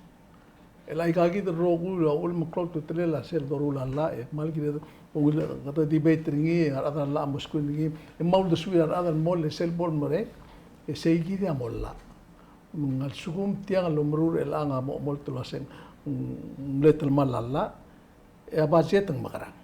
El aika kid el rokui a uchul me ng klou a ultutelel a sel doruul a llach, e kmal kired el ungil kede debate er ngii, a rechad er a llach a mo skuul er ngii, e kmal uldesuir a rechad el mo le sel bo lemerek, e sei kid a mo llach. Me a lsekum tiang el omeruul er chelechang a mo, mo ocholt el uaseng, mm, mle telemall a llach, e a budget ng mekerang.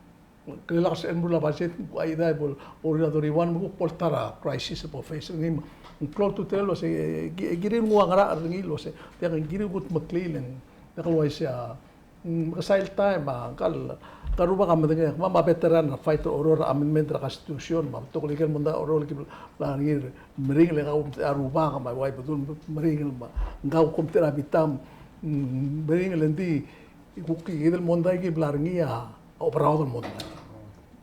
Ke lak sel meruul a budget, kuk aidai bo, bo er a doriuan me kuk bo el ta er a crisis el bo face er ngii me ng klou a ultutelel el uase, e, ki-, e kirir nguu a ngerachel er ngii el uase, tiang ng kirir kudmeklii le ng, diak el uaisei a, Mm, exile time, a, ngka el, ngka el rubak a medengei, kemam a veteran er a fight er a Oreor er a amendment er a Constitution, me a betok el ikel mondai er a Oreor el ki bla er ngii el meringel e ngak a kumtechei a rubak, me a ua Ibedul meringel, me ngak a kumtechei er a bitam, mm, meringel, e ng di, kuk kid el mondai ki bla er ngii a oberaod el mondai.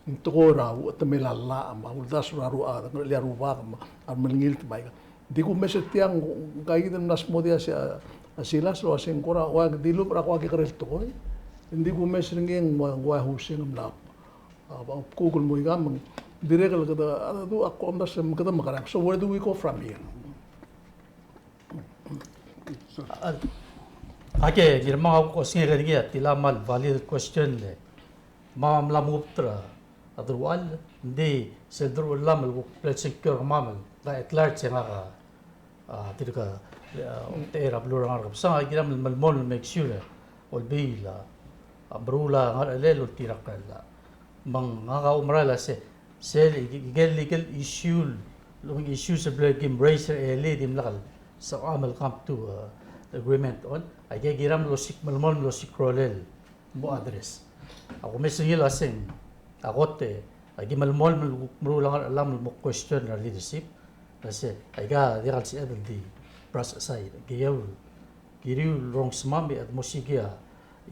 Ng tekoi er a uchetemel a llach, me a uldasu er a ru-, a, ngerechelir a rubak, me a remelengilt, me aika. Ng di kumes er tiang, ngka kid el mla smodii a si-, a Silas el uasei ng kora, ua dilubech er a kuk kekerei el tekoi. Ng di kumes er ngii e ng ua, ng ua Huseng el mla, a, kuk el mo aika me ng dirrek el kede, a, du, a, ko omdasu e kede mekerang. So where do we go from here? A, a, ke, ngirmang, a kuk osengek er ngii a tilemall valid question le. Me a mla move er a deruchall, ng di sel deruchellam el kuk bla el secure er kemam el, ngak at large e ngak a, a, tirka, a, omtechei er a beluu er a ngar er a kebesengei, a kiram el melemolem el make sure, olbiil a, a, meruul a ngerechelel, oltirakl er a llach. Me ng ngak a oumera el uasei, sel, ikel, ikel issue, lung issues el bla kim raise er a elii, dimlak el sebecham el come to, a, agreement on, aike kiram el osiik melemolem el osiik rolel mo address. A kumes er ngii el uaseng, a kot e, aki melemolem el kuk meruul a ngerechellam el mo question er a leadership. El uasei, aika diak el sebeched el di brush aside. Kiriu, kiriu el rongsemam e de mo osiik a,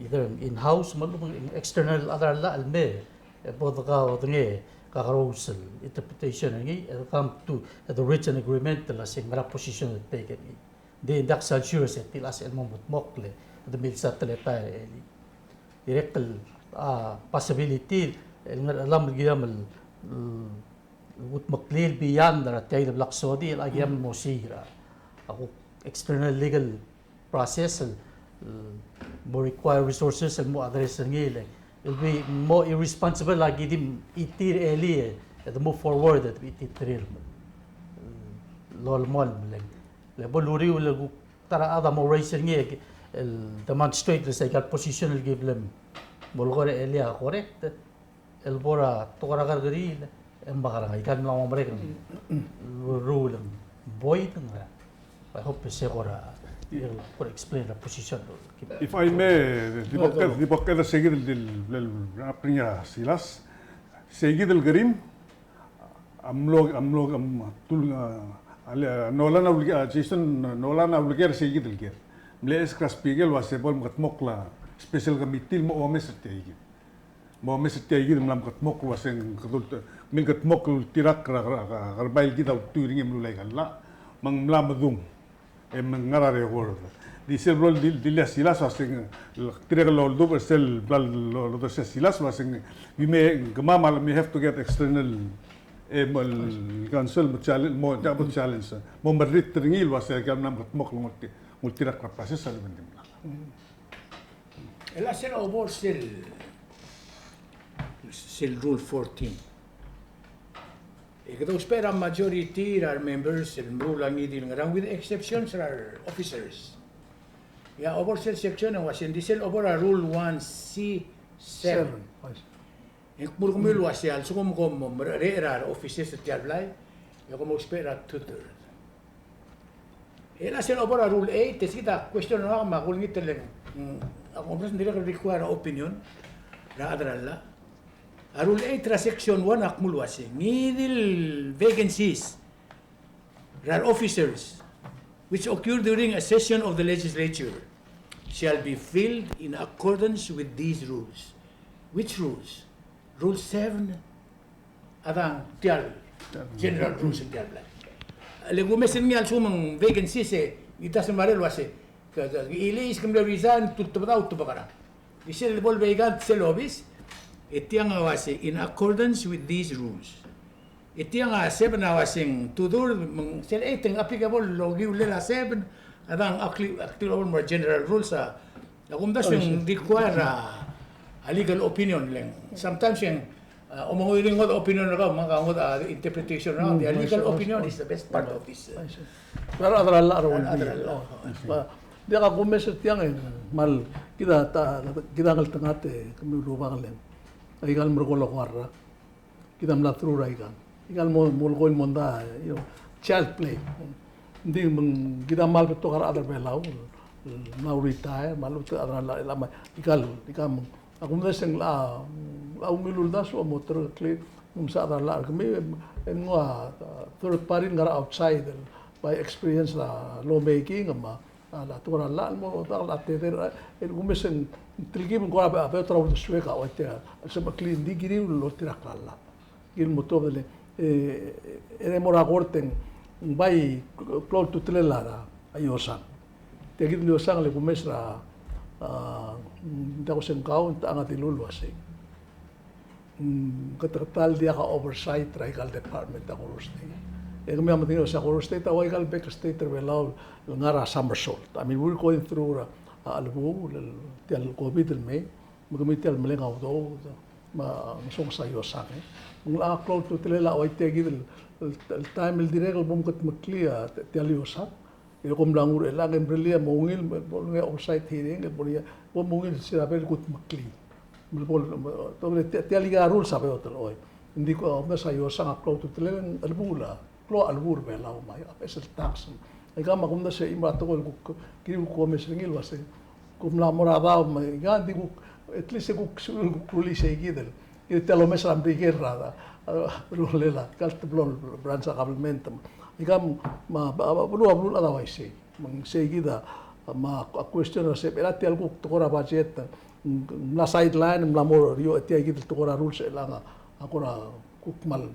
either in-house, me a lechub e ng external a chad er a llach el mei, e bo dekaodengei, kakerous el interpretation er ngii, e de come to, e de reach an agreement el uaseng ngera position el take er ngii. Ng di ng diak sal sure se tilecha sel mo mekedmokl e de milsa teletael er a elii. Dirrek el, a, possibility el ngerechellam el kiram el, el kudmeklii el beyond er a tia el bla ksodii el a kiram el mo osiik er a, a kuk external legal process el, el mo require resources el mo address er ngii le, el be mo irresponsible a ki di mchitii er a elii e de move forward e de mchititerir el lolemolem el Le bo luriul el kuk ta er a chad a mo raise er ngii el demonstrate er se aika el position el ki bla molekoi er a elii a correct, el bo er a tekoi er a kerrekeriil e mekerang, aika el mla mo merek el rule el void. I hope se kora, kora explain er a position. If I may, di bo kede, di bo kede se kid el, el, el, el, Silas, se kid el kerim, A mlo, a mlo, a mlo, tul, a, a le, a Nolan a uleker, a Jason Nolan a uleker er se kid el ker. Mle ask er a Speaker el uase bo el mekedmokl a special committee el mo omes er tia kid. Mo omes er tia kid, mla mekedmokl el uase ng kedul, mle kedmokl el ultirakl er a, er a, er a, er a bai el kid a ultuil er ngii e meluul aika el llach. Me ng mla medung. E me ng ngar er a record. Di sel blo di, di le a Silas a se ng, tirke el oldubech er sel bla lo, lo, lo, se a Silas a se ng, we may, kemam a, we have to get external, e, mo el counsel, mo challenge, mo, mo challenge. Mo merrit er ngii el uase ke mla mekedmokl el ngulti, ngultirakl er a process a lebo el dimlak. El a sel obo er sel, sel Rule fourteen. E kede ousbech er a majority er a re members el meruul a ngii di el ngerang, with exceptions er a re officers. E a obo er sel section e ng uase ng di sel obo er a Rule one C seven. Seven, yes. E ng kmo er kemiu el uase a lsekum kom mo merechorech er a re officers er tia el blai, e kom ousbech er a two-third. E a sel obo er a Rule eight, e se kid a question er ngak me a kulengit el, mm, a Congress ng dirrek el require a opinion er a chad er a llach. A Rule eight er a section one a kmo el uase, ngii di el vacancies er a re officers which occur during a session of the legislature shall be filled in accordance with these rules. Which rules? Rule seven, a dang tia el general rules er tia el blai. Le kumes er ngii a lsekum ng vacancies e, it doesn't matter el uase, ke, ke, ke, Ileis ke mle resign, te ultebedau, ultebekerang. Di sel bo el vacant sel obis, e tiang a uase, in accordance with these rules. E tiang a seven a uase ng two-third, me ng sel eight e ng applicable el okiu el a seven, a dang appli-, applicable el mo er a general rules a, a kumdasu e ng require a, a legal opinion le ng. Sometimes e ng, a, omenguiu er ngii a ngodech a opinion er kau, me ngak a ngodech a interpretation er ngak, a legal opinion is the best part of this, a, er a chad er a llach. Diak a kumes er tiang e, kmal, kid a ta, kid a ngeltengat e, kemiu el rubak le ng, aika el merekong el okoua el rak. Kid a mla through er aikang. Ikal mo, molekoi el mondai, you know, child play. Ng di me ng kid a kmal betok a rechad er a Belau, el mla retire, me a lechub e te chad er a llach el chad me, ikal, ikal me. A kumdasu e ng locha, locha ungil uldasu a mo terekeklii, ng msa chad er a llach er kemiu, e ng ua, uh, third party el ngar er a outside, el bai experience er a lawmaking, me a, a, a tekoi er a llach el mo, a, a teder, el kumes e ng telkib e ng kora be-, beot er a uldesuek a ua tia, el sebecheklii, ng di kiriu el oltirakl a llach. Kiriu el mo tuobed el, e, e de mo er a kort e ng bai klou a ultutelel a, a iosang. Tia kid el iosang el kumes er a, a, ng diak kuseng kau, ng techa a dilu el uasei. Mm, kede, kede ta el diak a oversight er a ikal department a Koror State. E kemiu a medengei el uasei a Koror State a ua ikal big state er a Belau el ngar er a somersault. I mean, we're going through a, a chelebuul, el, tia el COVID el mei, me kemiu tia el meleng a udoud, me a ngesonges a iosang, e. Ng locha klou a ultutelel a ua tia kid el, el, el taem el dirrek el bo mkedmeklii a tia el iosang. E kom mla nguu er chelechang e mrellii a mo ungil, bo lengei a oversight hearing, e bo lengei, bo mo ungil sel bo el kudmeklii. Me bo, bo, tia, tia el ika rules a beot el choi. Ng di ko, a, mesa iosang a klou a ultutelel, ng chelebuul a, klou a chelebuul er a Belau me a, a beches el tax. Aika me a kumdasu e chimo er a tekoi el kuk, kiriu el kumes er ngii el uasei. Kom mla mo er a daob me, aika ng di kuk, at least e kuk, kuk rullii sei kid el. Kid tia el omes er a Merikel er a, a, a, beluulel a, ikal teblo el branch er a government. Aika me a, a, a, beluu, a beluu el chad a uaisei. Me ng sei kid a, me a, a question er a sebechel a tia el kuk tekoi er a budget, ng, ng mla sideline, ng mla mo er eou, tia kid el tekoi er a rules er chelechang a, a kora kuk kmal,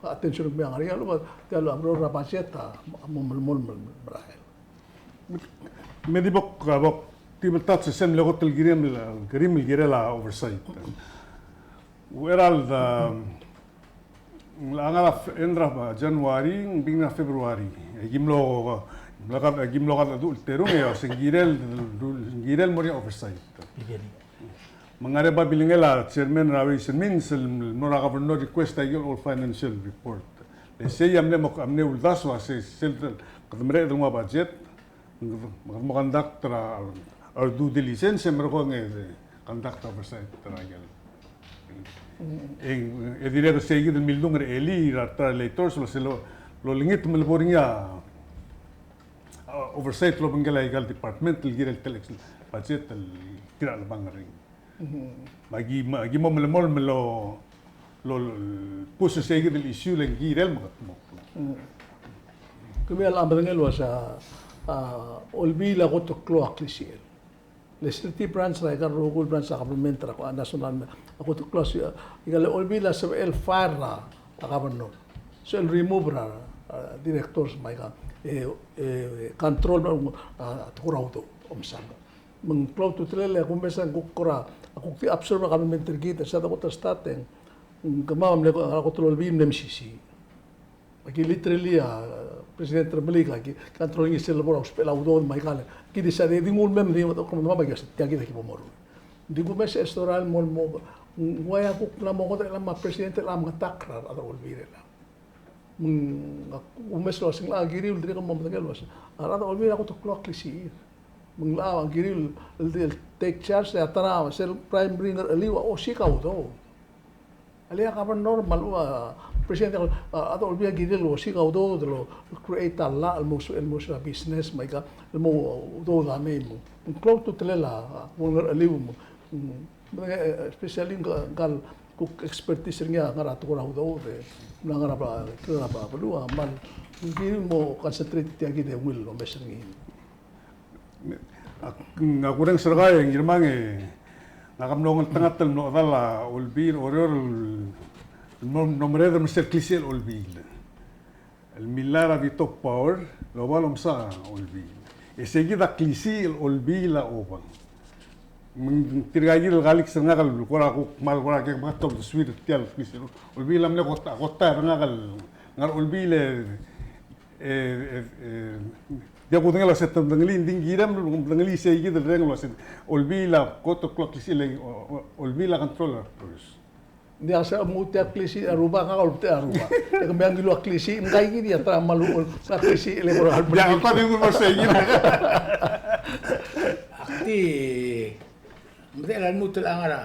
a, attention er kemiu a ngar er ngii, a lechub a tia el, a, rules er a budget a, a mo melemolem el merael. Me di bo, a, bo, di bo touch er sel mle kot el kirim el, kirim el kirel a oversight. Uchei er a, um, ng locha ngar er a f-, end er a January, ng beginning er a February. E ki mlo, mlo ked, e ki mlo kede ulterung e, se ng kirel, ng kirel mo er ngii a oversight. Me ng ngar er a babilngel a chairman er a Ways and Means el mo er a governor request a ikel all financial report. E sei a mle mo, a mle uldasu a se, sel kede mereched el nguu a budget, me kede mo conduct er a, our due diligence, e merekong e conduct oversight er a ikel. E, e dirrek el sei kid el mildung er a elii er a ta er a legislators, el se lo, lolengit me lebo er ngii a, a, oversight el obengkel a ikal department el kirel tia el budget el kirel a chelebangel er ngii. Me aki, me aki mo melemolem el lo, lo, lo, push er sei kid el issue le ng kirel me kede mo. Kemiu a medengei el uasei a, a, olbiil a kot el klou a klisichel. Legislative branch er a ikal rokui el branch er a government er a national me a kot el klou a, ikal olbiil a sebechel fire er a, a governor. Sebechel remove er a, a, directors me aika, e, e, control er a, a, tekoi er a udoud, omsang. Me ng klou a ultutelel e a kumes e ng kuk kora, a kuk di absorb a kabelment er kid, e se a dekot el start e ng kemam a mle, a kot el olbiil a mle mesisiich. Aki literally a President er a Merikel aki control er ngii sel lebo er a usbechel a udoud me aika el, ki di se a di nguu el mei me di, kom, kom, me aki se tia kid aki bo moruul. Ng di kumes e se er a mo, mo, ng uaia kuk mla mo kot el me a President el mengetakl er a rechad er a olbiil er chelechang. Me ng, a kumes el uasei ng locha kiriu el dirrek el mo medengei el uasei a rechad er a olbiil a kot el klou a klisichir. Me ng locha kiriu el, el take charge e a ta er a sel primary ngercheliu a osiik a udoud. A lechub a governor me a lechub a president, a, a rechad er a olbiil a kirir el osiik a udoud el create a llach el mo, el mo er a business me aika el mo udoud a mei me ng klou a ultutelel a, a, ngercheliu me ng, me ng, e, especially ngka, ngka el kuk expertise er ngii a ngar er a tekoi er a udoud e, ng ngar er a, ngar er a beluu a kmal, ng kirir el mo concentrate tia kid e ungil el omes er ngii. Ak, ak urrenges er kau e Ngirmang e, ngak a mlo ngeltengat el mlo chedal a olbiil er Oreor el mlo, mlo mereder me sel klisichel olbiil. El millai er a veto power, el oba lomsa a olbiil. E sei kid a klisichel olbiil a obang. Me ng tirka kid el colleagues er ngak el kora kuk kmal kora kek mengat el obdesuir er tia el klisichel olbiil a mle kot, a kot er ngak el ngar er a olbiil e, e, e, e, diak kudengei el uasei te medengelii, ng di ng kirem el medengelii sei kid el reng el uasei olbiil a kot el klou a klisichel e, o, o, olbiil a control er a purse. Ng diak se mo tia el klisichel a rubak, ngak a olbiil er a rubak. E kemiu a ngiluu a klisichel, ngka kid a ta er a meluchel a klisichel e kora. Diak, ngak a di nguu el mo sei kid. Ak di medechel a lmuut el ngar er a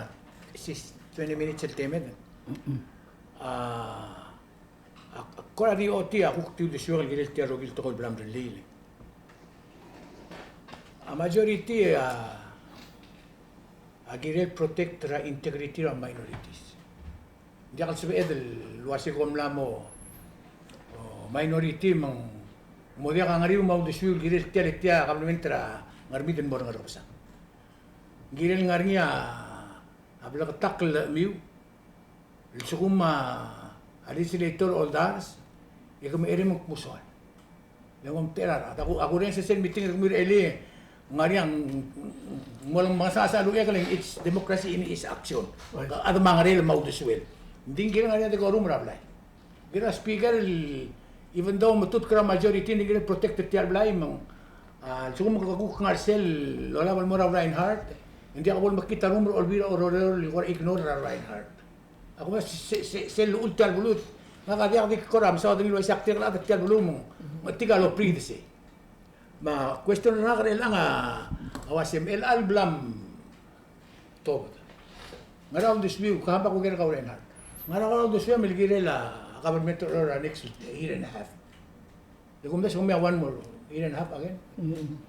sis twenty minutes el temed. A, a, a kora di ochotii a kuk di uldesuek el kirel tia el rokui el tekoi el bla mrellii. A majority a, a kirel protect er a integrity er a minorities. Ng diak el sebeched el uase kom mla mo, o, minority me ng mo diak a ngeriu me a uldesuiu el kirel tia el, tia government er a Ngermid el mo er a Ngerkebesang. Ng kirel ngar er ngii a bleketakl el chemiu el lsekum a legislator a oldars, e ke mecherei me ng kmo soal. Le ng omtechei er a rechad. Ak, ak orrenges er sel meeting er kemiu er a elii, ng ngar er ngii a ng, ng mo mengasech a sel uchei e le ng it's democracy in its action. Right. A chad me a ngerel me a uldesuel. Ng di ng kirel ngar er ngii a dekorum er a blai. Kirel a speaker el, even though me tutk er a majority, ng kirel protect er tia el blai me ng, a, lsekum ke kuk ngar er sel olab el mo er a Reinhardt, ng diak bo lemekngit a rengum er a Olbiil er a Oreor el kora ignore er a Reinhardt. Ak omes se, se, sel uchul tia el beluu. Ngak a diak di kora mesaod er ngii el uaisei, ak dirrek el chad er tia el beluu me ng, me ng tirka el obriid sei. Me a question er ngak er chelechang a uase me chelecha el bla mtobed, ngera uldesuiu, ke hamba kuker er kau Reinhardt, ngera kora uldesuiu me le kirel a government er a Oreor er a next year and a half? Le kumdasu e ng mei a one more year and a half again. Mm.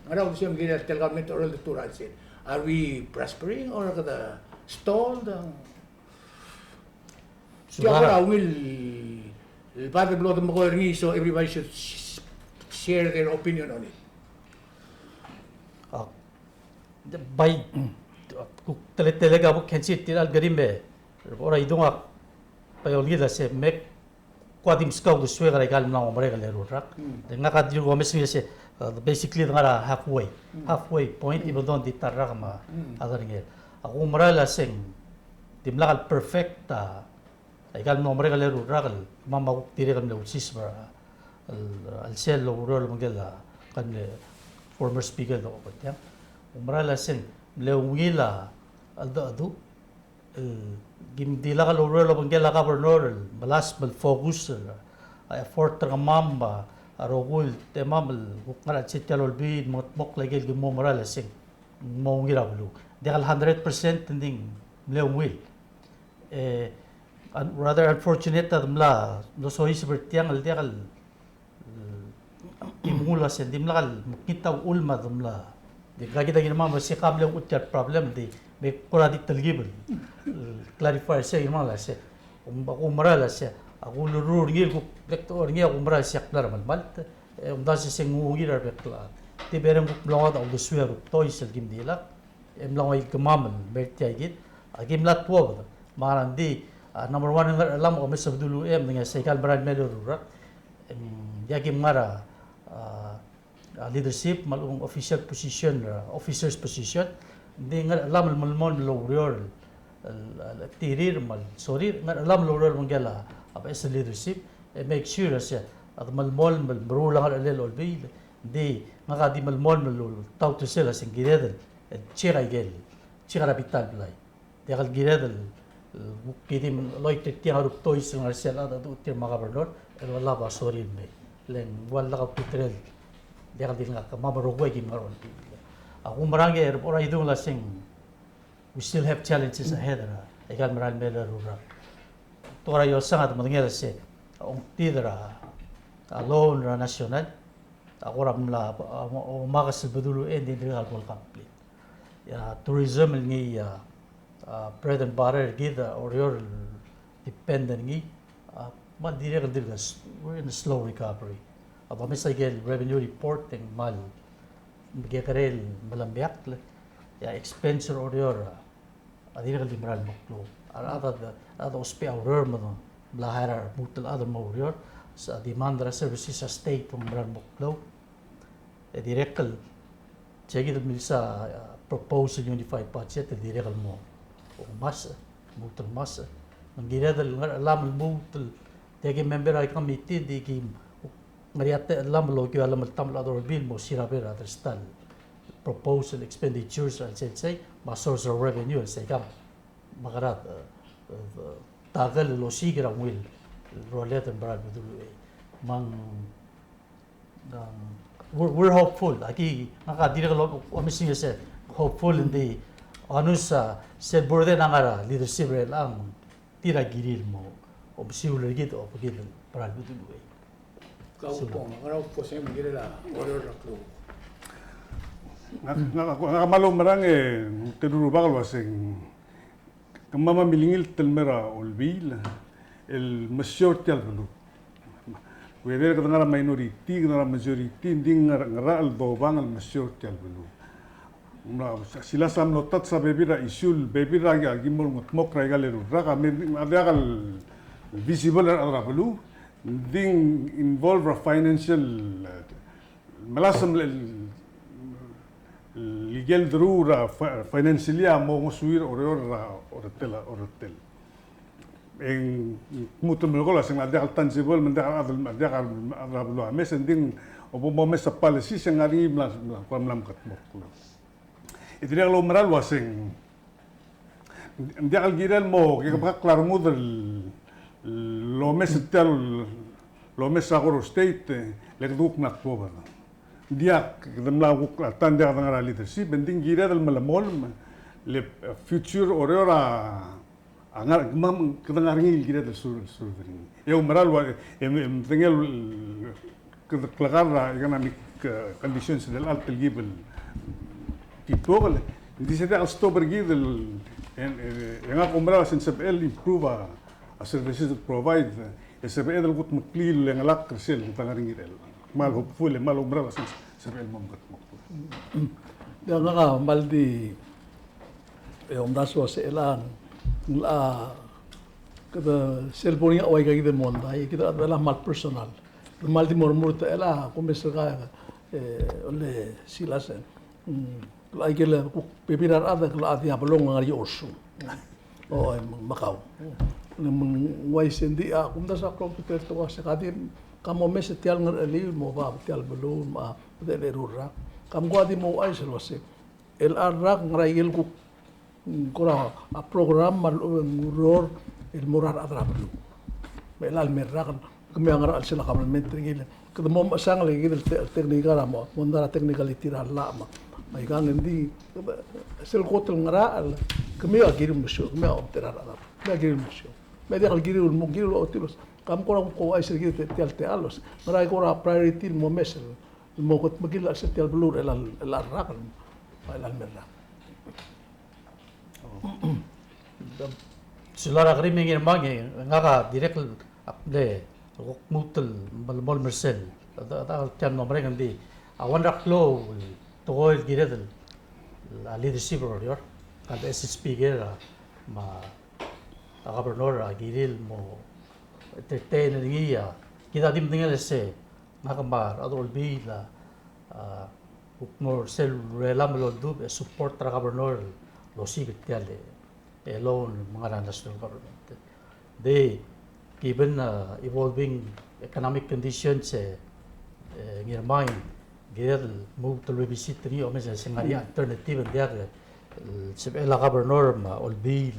Ngera uldesuiu me kirel tia el government er a Oreor el de tuu er a chelsel? Are we prospering or kede stalled? Tia kora ungil el bad el blo de mekoi er ngii, so everybody should sh-, share their opinion on it. A, bai, kuk teletelek a bo kensir tia el kerim e, er a bo er a idung ak bai olengit a se me kuk di meskau a uldesuek er aika el mla mo merek el eru el rak. Mm. Ngak a dirk omes er ngii el se, uh, basically de ngar er a halfway, mm, halfway point, mm, even though ng di ta el rak me a, mm, a derengel. Ak oumera el se ng dimlak el perfect a, aika el mla mo merek el eru el rak el kemam a kuk dirrek el mle ulsiseb er a, el, el sel oureor el obengkel a, aika el mle former speaker el dokbo tiang. Oumera el se ng mle ungil a cheldecheduch el kim dilak el oureor el obengkel a governor el melasem el focus er a effort er kemam me a rokui el temam el kuk ngar er a chelsel tia el olbiil el mengetmokl aike el kim oumera el se ng mo ungil a beluu. Diak el hundred percent, ng di ng mle ungil. E, un-, rather unfortunate a de mla, mlo soiseb er tiang el diak el, e, di mnguu el se ng dimlak el mekngit a uchul me a de mla. Di ngak a kid a ngii me se ka mle uchul tia el problem, di me kora di telkib el, e, clarify er sei, ngii me a se, um, ak oumera el se, ak ulerruul er ngii el kuk bek el tekoi er ngii, ak oumera el se ak mla er a melemalt, e, omdasu e se ng ungil er a rebek el chad. Di bereng kuk mla nguu a uldesuir a rubak el tois el kim dilak e mla nguu a ikemam el mer tia kid. A kim mla tuobed. Me a ngera ng di, a, number one, Ngerchelam, omes a bedul uchei, me ng ngar er sei aika el merael mei el eru el rak. Em, ia kim ngar er a, a, a leadership, me a lechub e ng official position, a, officer's position. Ng di Ngerchelam el melemolem el oureor el, el, el tirir me a sorir, Ngerchelam el oureor el obengkel a, a beches el leadership, e make sure el se a de melemolem el meruul a ngerchelel a olbiil. Ng di ngak a di melemolem el, el taut er sel a se ng kired el, el check aike el, check er a bita el blai. Diak el kired el, el kuk di mle loit er tiang a rubak el tois el ngar er sel cheldecheduch er tir me a governor el olab a sorir el mei. Le ng ua lak a ultutelel, diak el di ngak, kemam el rokui a kim ngar er a olbiil. Ak oumerang e er a bo er a idung el se ng we still have challenges ahead er a, aika el merael mei el eru el rak. Te kora iosang a de medengei el se, ongtid er a, a loan er a national, a kora mla, a, o, omakes el bedul uchei, e ng di dirkak el bo el complete. Ia, tourism el ngii a, a, bread and butter er kid, a, Oreor el depend er ngii, a, kmal dirrek el dirk s-, we're in a slow recovery. A bo mesa aike el revenue report e ng kmal mekekerei el melemeakl, ia expense er Oreor a, a dirrek el di merael el mo klou. A rechad a, a rechad a ousbech a ureor me ng mla hire a remuut el chad el mo oureor, se a demand er a services er a state a merael el mo klou. E dirrek el, sei kid el milsa, a, proposed unified budget el dirrek el mo ngmasech, lmuut el ngmasech. Me ng kired el Ngerchelam el lmuut el, tia ki member er a committee, di ki ngar er ngii a techellam el okiu a llemeltaem el chad er a Olbiil el mo siraber a dersta el proposed expenditures er a chelsel sei, me a source of revenue er sei, kemam a kora, e, e, tackle el osiik er a ungil rolel el merael el bedul uchei. Me ng Um, we're, we're hopeful. Aki, ngak a dirrek el omes er ngii el se hopeful, ng di, a, nus a, sel burden a ngar er a leadership er chelechang, tir a kirir el mo omesiul er kid, obekid el merael el bedul uchei. Kau pong, ngera a posem el kirel a Oreor er a klou? Ngak, ngak, ngak a kmal oumerang e, te rubak el uaseng, kemam a milengilt el mei er a Olbiil el mesiou er tia el beluu. Whether kede ngar er a minority, kede ngar er a majority, ng di ngar, ngar er a dobang el mesiou er tia el beluu. Ng mla, silas a mlo touch a bebil er a issue, bebil er a ki mo ngetmokl er a ikal eru el rak, a me, a diak el visible er a rechad er a beluu, ng di involve er a financial, eh, melasem el, el ikel deruul er a fi-, financially a mo ngosuir Oreor er a, Oretel, Oretel. E ng kmu te melekoi el uaseng a diak el tangible, me ng diak el, diak el, diak el beluu a mes, e ng di ng, bo momes a policy, se ng ngar er ngii mla, mla, mla mekedmokl. E dirrek el oumera el uaseng, ng diak el kirel el mo, ke kebekakl a rengud el, el omes er tia el, el omes er a Koror State, e le kede kuk mla tuobed. Ng diak, kede mla kuk a ta, ng diak kede ngar er a leadership, e ng di ng kired el melemolem, le future Oreor a, a ngar, kemam, kede ngar er ngii el kired el serve, serve er ngii. E oumera el ua, e, e, e medengei el, kede klekar er a economic, eh, conditions er chelecha el telkib el tituokel. Ng di se diak el stop er kid el, e, e, e ngak a oumera el uaseng sebechel el improve a, a services el provide, e sebeched el kutmeklii el chengelakl er sel kede ngar er ngii er chelecha. Kmal hopeful, e kmal oumera el uaseng sebechel el mo mekedmokl. Ia, ngak a kmal di, e, omdasu el uasei a, a, kede sel bo er ngii a ua ikakid el mondai, kid a, a kmal personal. Kmal di mo remurt el a, kumes er kau, e, ole Silas, e. Mm, a ikel kuk bebil er a rechad el a diak bo longang er a Oreor. O, e, me kau. Le me ng uaisei, ng di a, kumdasu a klou el betok el tekoi el uasei ka di, ka momes er tia el ngerchelel el mo oba tia el beluu, me a, bedechel eru el rak. Ka mkua di mo ouchais el uasei, el a rak ngera ikel kuk, mm, kora a program me a lechub e ng ureor el mo er a rechad er a beluu. Me chelecha el me el rak, kemiu a ngar er a chelsel a government er ngii, kede mo mechesang el kid el te-, technical a mo, mondai er a technicality er a llach me a, me aikang, ng di, sel kot el ngerachel, kemiu a kirir el mesiou, kemiu a omtechei er a rechad, kemiu a kirir el mesiou. Me a diak el kirir el mo, kirir el ochotii el uasei, ka mkora kuk ouchais er kid tia el techall el uasei, ngera kora priority el momes el mo kutmeklii a chelsel tia el beluu er chelecha el, chelecha el rak, chelecha el me el rak. Sulang er a kerim e Ngirmang, e ngak a dirrek el, ak mle, kuk lmuut el melemolem er sel, a, a, a, tia el mlo merek, ng di a one er a klou el tekoi el kired el, a leadership er Oreor, a le S S P kired a, me a, a governor a kirir el mo entertain er ngii a, kid a di medengei el se ngak me a rechad er a Olbiil a, a, kuk mo er sel urelam el oldubech e support er a governor el osiik er tia el, e, loan el ngar er a national government. Di, given, a, evolving economic conditions, e, e, Ngirmang, kired el lmuut el revisit er ngii, omes e se ng ngar er ngii a alternative, ng diak el, el sebechel a governor me a Olbiil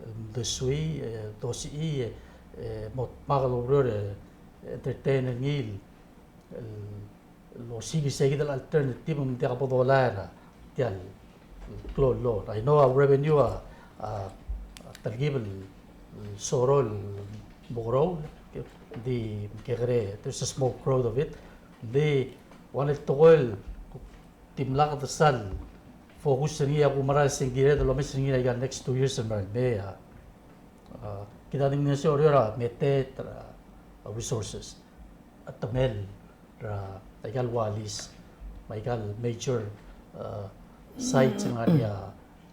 el mdesuii, e, dosichii, e, e, mo dmak el oureor, e, entertain er ngii el, el, el osiik sei kid el alternative me ng diak bo dolai er tia el klou el loan. I know a revenue a, a, a telkib el, el soroll el mo grow, di kekerei, there's a small growth of it. Di, one el tekoi el dimlak de sal focus er ngii a kumerang el se ng kired el omes er ngii er a ikal next two years el merael mei a, a, kid a di mle se Oreor a meteet er a, a, resources. A temel er a, a ikal ualis, me a ikal major, a, sites el ngar er ngii a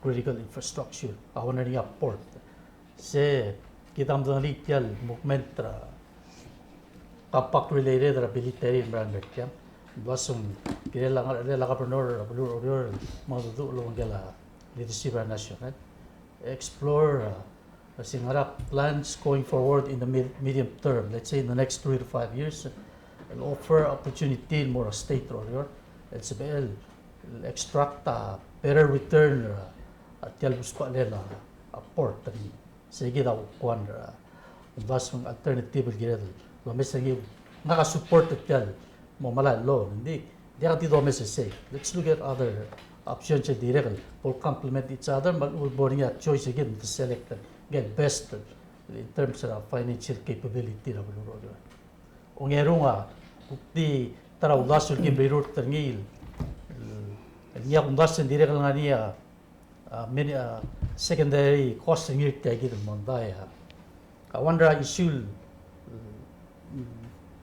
critical infrastructure, a one er ngii a port. Se kid a medengelii tia el movement er a compact related er a military el merael mei er tiang. Ng uasei ng kirel a, kirel a governor er a beluu er a Oreor el mengedecheduch el obengkel a leadership er a national. Explore, uh, se ngera plans going forward in the mid-, medium term, let's say in the next three to five years, el offer opportunity el mo er a state er a Oreor el sebechel el extract a better return er a, a tia el usbechel a, a port er ngii. Sei kid a kuk one er a, a, investment alternative el kired el omes er ngii. Ngak a support er tia el mo melai el loan, ng di, diak di domes er sei. Let's look at other options el dirrek el bo el complement each other, me a lechub e bo er ngii a choice er kid me te select er ngii el best in terms er a financial capability er a beluu er a Oreor. Ongerung a, kuk di ta er a uldasu el kim rirurt er ngii el, el Ngii a kumdasu e ng dirrek el ngar er ngii a, a, many, a, secondary cause er ngii er tia kid el mondai a. A one er a issue el,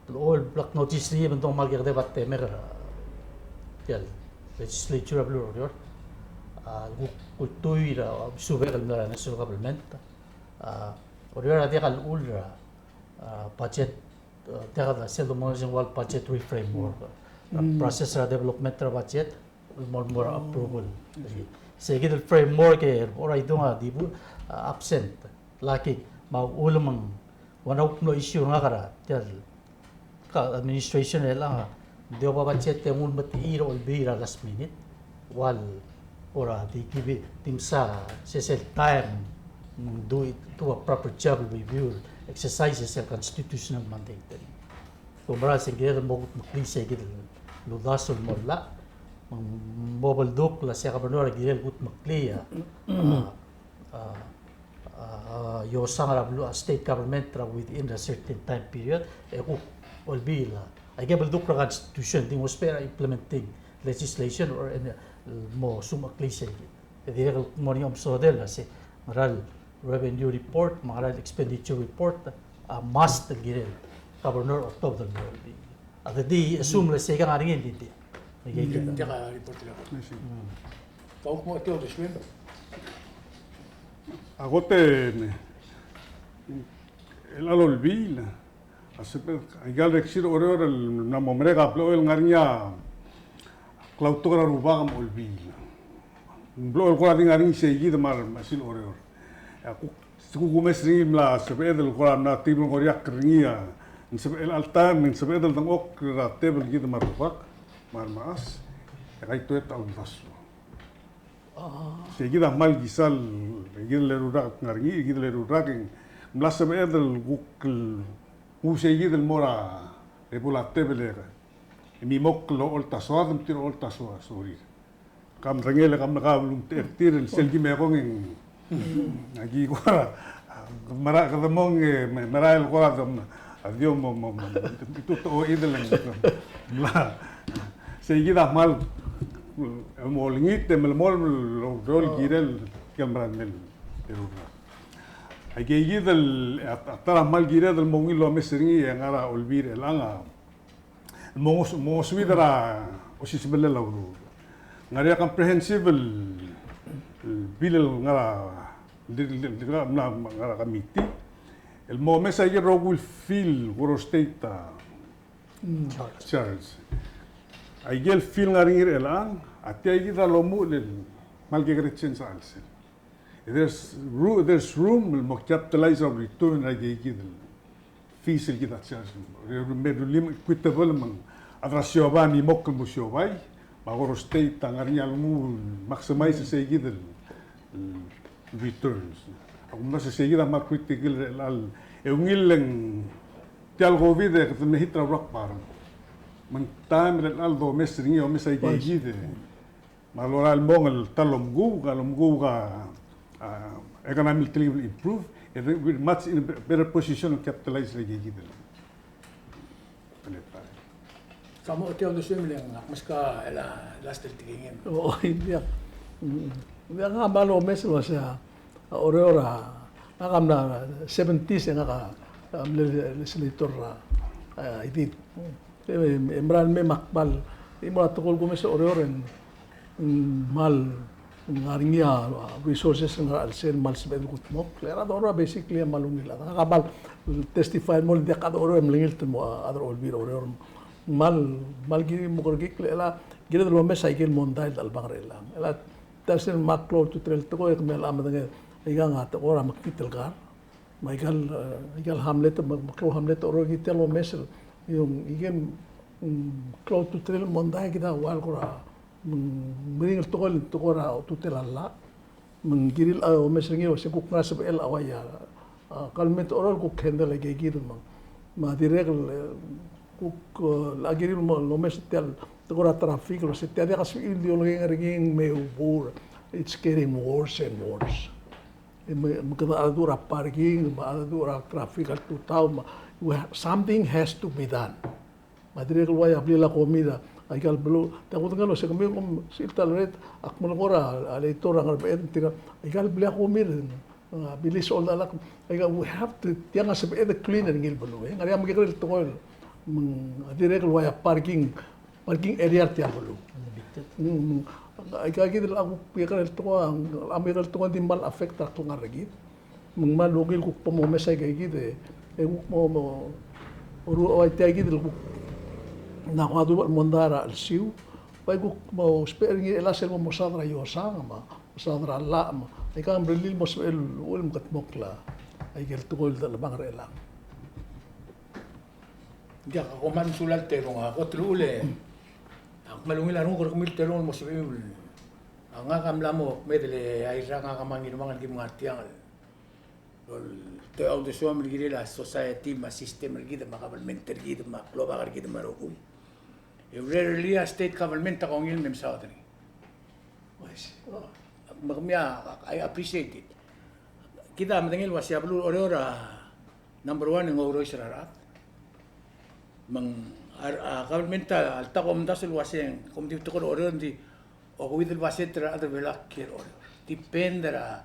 el, el black notice er ngii e ng di kmal kekedeb a temek er a, tia el legislature er a beluu er Oreor. A, kuk ultuil er a, a, subek el mla er a national government. A, Oreor a diak a llechul er a, a, budget, a, diak a sel domengeseu el ua el budgetary framework. A, process er a development er a budget, el mo, mo er a approval. Sei kid el framework e, ora idung a di bu, a, absent. Laki, me a uchul me ng, ua ng kuk mlo issue er ngak er a, tia el, ka administration er chelechang, ng di oba budget e ng ulemetii er a Olbiil er a last minute. Ua el, ora di, di, di msa, se sel time, mm, do it, do a proper job, review, exercise sel constitutional mandate. Ko mera el se ng kired el mo kudmeklii sei kid el uldasu el mo llach, me ng mo beldukl a sei a governor a kirel kudmeklii a, a, a, a, iosang er a beluu a state government er a within a certain time period, e kuk olbiil a. Aike el beldukl er a constitution, di ng ousbech er a implementing legislation or any, mo sumecheklii sei kid. E dirrek el mo er ngii a omesodel a se, ngera el revenue report, me a ngera el expenditure report, a must el kirel governor a otobed el mo olbiil. A di assume el se ikang a ngar er ngii el di. Diak a report er a. Kau kmo tia uldesuem. A kot e, el olbiil a sebeched, aika el rekis er a Oreor el mla mo merek a blechoel ngar er ngii a klautok er a rubak me a olbiil. Ng blechoel kora di ngar er ngii sei kid me a remechesil Oreor. A kuk, kuk omes er ngii el mla sebeched el kora mla tebel ngoriakl er ngii a, ng sebeched el alta, ng sebeched el dengchokl er a tebel kid me a rubak me a remechas. E kaitoet a uldasu. Sei kid a kmal kisal, kid el eru el rak ngar er ngii, kid el eru el rak e ng mla sebeched el kuk el nguu sei kid el mo er a rebul a tebel e mimokl el ocholt a soad, me tir a ocholt a soad, sorir. Kam rengel e kam, kam lungtecher tir el sel ki mekong e ng, aki kora, mera, kede mong e, me-, merael kora, a dio mo, mo, mo, mo, itu te oidel e ng, mla. Sei kid a kmal, e mo olengit e melemolem el oureor el kirel, tia el merael mei el eru el rak. Aike kid el, a, a ta er a kmal kired el mo ungil el omes er ngii e ngar er a Olbiil er chelechang a, mo ngos-, mo ngosuid er a osisebellel a udoud. Ngar er ngii a comprehensive el, el bill el ngar er a, di, di, di, mla, ngar er a committee. El mo omes aike el rokui el fee el kora state a, mm, charge. Charge. Aike el fee el ngar er ngii er chelechang, a tia kid a lomuchel el kmal kekerei change er a chelsel. There's ru-, there's room el mo capitalize a return er aike kid el fees el kid a charge. Me rullii me equitable me ng a chad er a siobai a mimokl el mo siobai, me a kora state a ngar er ngii a lenguu el maximize sei kid el, el returns. A kumdasu e sei kid a kmal critical er chelechang. E ungil e ng tia el COVID e kede mle hit er a rock bottom. Me ng taem er chelechang el domes er ngii, omes aike kid e me a lorael el mong el ta el omekuuk, a lomekuuk a, a, economy el telkib el improve, e we're much in a better position to capitalize er aike kid el. Ka mo tia uldesuem el ngak meskau el last el tekingem. O, ia. Mm. Ia ngak a kmal omes el uasei a Oreor a, ngak a mla seventies e ngak a, a mle legislator er a, a, Idid. E, e mera el mei me ak kmal, e mo er a tekoi el kumes er a Oreor e ng, mm, kmal ngar er ngii a, a, resources el ngar er a chelsel el kmal sebeched el kudmokl. E a rechad er a Oreor a basically a kmal ungil el chad. Ngak a kmal testify el mo diak a chad er a Oreor el mlengilt el mo, a, chad er a Olbiil er a Oreor. Kmal, kmal kirir el mo kerekikl el, kired el omes aike el mondai el dechelebangel er chelechang. El a, ta er sel kmal klou a ultutelel el tekoi e kemiu a medengei, aikang a tekoi er a mekngit el kar. Me aika el, e, aika el hamlet, me, me klou a hamlet er a Oreor, kid tia el omes el, e ng, aike el, mm, klou a ultutelel el mondai, kid a ua el kora, mm, meringel tekoi el, tekoi er a ultutelel a llach. Me ng kirir el, a, omes er ngii el uasei kuk ngar er a sebechel a uaia, a, government er a Oreor el kuk handle aike kid me, me a dirrek el, e, kuk, e, a kirir el mo, el omes er tia el tekoi er a traffic el uasei tia diak a sebechir el di olekengei er ngii e ng mei ubur. It's getting worse and worse. E me, me kede mengedecheduch er a parking, me mengedecheduch er a traffic el tutau, me, we ha-, something has to be done. Me a dirrek el uaia blil a komi er a, Aika el beluu, tia kudengei el uase kemiu kom sel ta el red, ak melekoi er a, a legislator er a Ngerbeched, tirka, aika el blil a kumer, a, bilis a oldalak, aika we have to, tiang a sebeched el clean er ngii el beluu, e. Ng ngar er ngii a mekekerei el tekoi el, me ng dirrek el ua ia parking, parking area er tia el beluu. Mm, mm. Aika kid el a kuk mekekerei el tekoi, a mekekerei el tekoi ng di mal affect er a klengar er kid. Me ng kmal ungil kuk bo momes aika kid e, e kuk mo, mo, oruul tia kid el kuk, ng ko a dubech el mondai er a chelsiu, bai kuk mo ousbech er ngii er chelechang sel mo mesaod er a iosang, me a mesaod er a llach, me aika el mrellii el mo sebechel el uchul me kede mo klou aike el tekoi el dechelebangel er chelechang. Diak, ak kmal mesulang el terung, a kot el uchul e ak kmal ungil a renguk er kemiu el terung el mo sebechiu el, a, ngak a mla mo kmeed el ai rak, ngak a mla ngii el mong el ki ngar tiang el, el te a uldesuam el kirel a society me a system er kid me a government er kid me a klobak er kid me a rokui. E rarely a state government a kongei el me mesaod er ngii. Me kemiu a, I appreciate it. Kid a medengei el uase a beluu er Oreor a number one e ng ourois er a rechad. Me ng a, a government a, a lta kom omdasu el uase ng, kom di tekoi er Oreor, ng di okeuid el basent er a rechad er Belau a kiei er Oreor. Depend er a,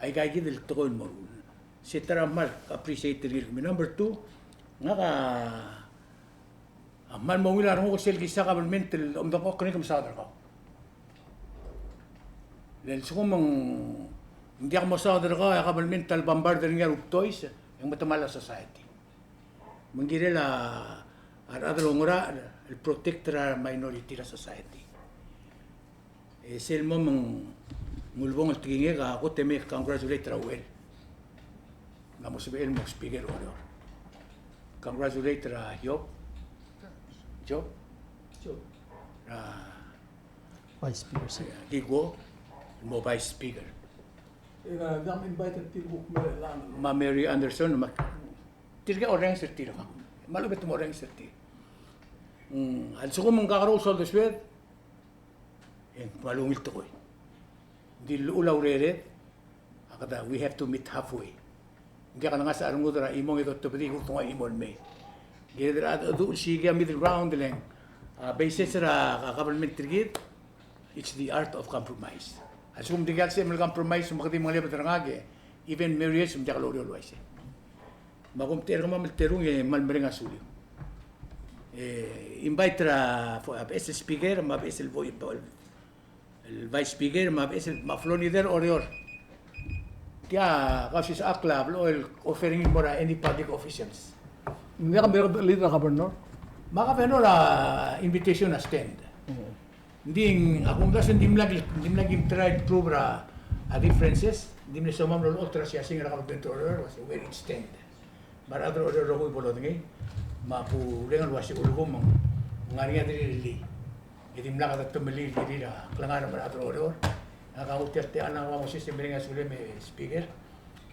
aika kid el tekoi el mo ruul. Se ta er a kmal appreciate er ngii. Me number two, ngak a, a kmal mo ungil a renguk sel kisa government el omdengchokl er ngii e ke mesaod er kau. Le lsekum ng diak mosaod er kau e a government a le bombard er ngii a rubtois, e ng metemall a society. Me ng kirel a rechad el oungerachel el protect er a minority er a society. E sel mo me ng ulebongel tekingek, a kot e me congratulate er a Uchel. Ng mo sebechel el mo speaker er Oreor. Congratulate er a Job. Job? Job. Er a Vice Speaker, sir. Kiko, el mo Vice Speaker. E ng, ng invite er tir el kuk mei er chelechang. Me a Mary Anderson, me a tirke a orrenges er tir. Me a lechub e te mo orrenges er tir. Mm, a lsekum ng kakerous a uldesued, e ng kmal ungil tekoi. Ng di llechul a urered, a kede, we have to meet halfway. Ng diak a ngasech a rengud er a chimong e dotebedii, kuk dengua chimo el mei. Ng kired el chad a dmu el siik a middle ground, le ng, a, basis er a, a government er kid, it's the art of compromise. A lsekum ng dikea el sebechem el compromise, me kede di mengelebed er ngak e, even marriage, me ng diak loureor el uaisei. Me a kumtechei er kemam el terung e kmal mereng a suliu. E, invite er a, fo-, a beches el speaker, me a beches el vo-, el Vice Speaker, me a beches el, me a floor leader er Oreor. Tia, kau sisechakl a blechoel el offer er ngii el mo er a any public officials. Ng diak a merek el leader er a governor? Me a governor a invitation a stand. Mm. Ng di, a kumdasu e ng dimlak, dimlak kim try el prove er a, a differences, ng di mle somam el olecholt er a siasing er a government er Oreor, el uase where it stand. Me a rechad er Oreor el rokui bo lodengei, me a kureng el uase ulekum me ng ngar er ngii a deliriellii. E dimlak a detemellii el kirir a klengar me a rechad er Oreor. Ngak a nguu tia el techall, ngak a mo sesei e mereng a sulem e Speaker.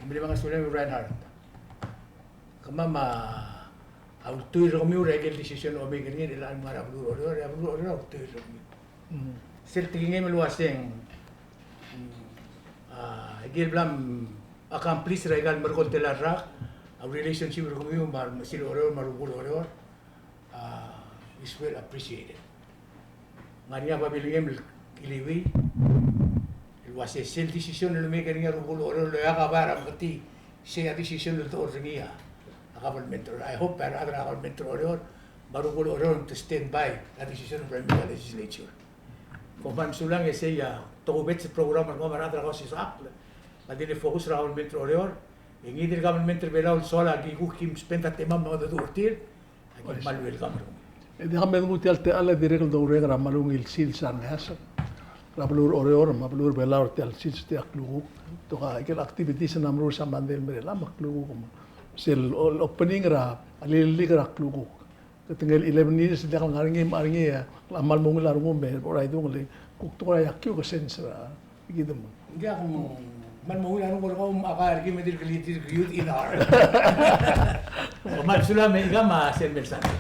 E mereng a sulem e Reinhardt. Kemam a ultuil er kemiu er a ikel decision el omake er ngii er chelechang el ngar er a beluu er Oreor, e a beluu er Oreor a ultuil er kemiu. Mm. Sel tekingem el uaseng, mm, a, ikel bla m-, accomplish er a ikal merkol tela el rak, a relationship er kemiu me a remechesil Oreor me a rubekul Oreor, a, is well appreciated. Ng ngar er ngii a babilngem el kiliuii el uase sel decision el omake er ngii a rubekul Oreor el oeak a bai er a meketii, sei a decision el dechor er ngii a government er Oreor. I hope a rechad er a government er Oreor me a rubekul Oreor te stand by a decision el mei er a legislature. Kom kmal mesulang e sei a tokubets el program er kemam a rechad er a Kausisechakl, me a di le focus er a government er Oreor, e ngii di el government er Belau el soal a ki kuk kim spend a temam me a mengedecheduch er tir, aki kmal welcome er kemiu. E diak, me dmu tia el techall e dirrek el doureng er a kmal ungil sils a rengeasek er a beluu er Oreor me a beluu er Belau er tia el sils er tia el klukuk. Betok a ikel activities el mla meruul er sel Monday el mei er chelechang me a klukuk, me sel opening er a, a lilellik er a klukuk. Ketengel eleven years, diak el ngar er ngii, me a ngar er ngii, e, a kmal mo ungil a rengum e, bo er a idung le, kuk tekoi er a iakiu ke sense er a, kid me. Ng diak, me ng kmal mo ungil a renguk er kau me a ka er kim e dirk, dirk youth in heart. Kmal mesulang e ikang me a sel mei el Sunday.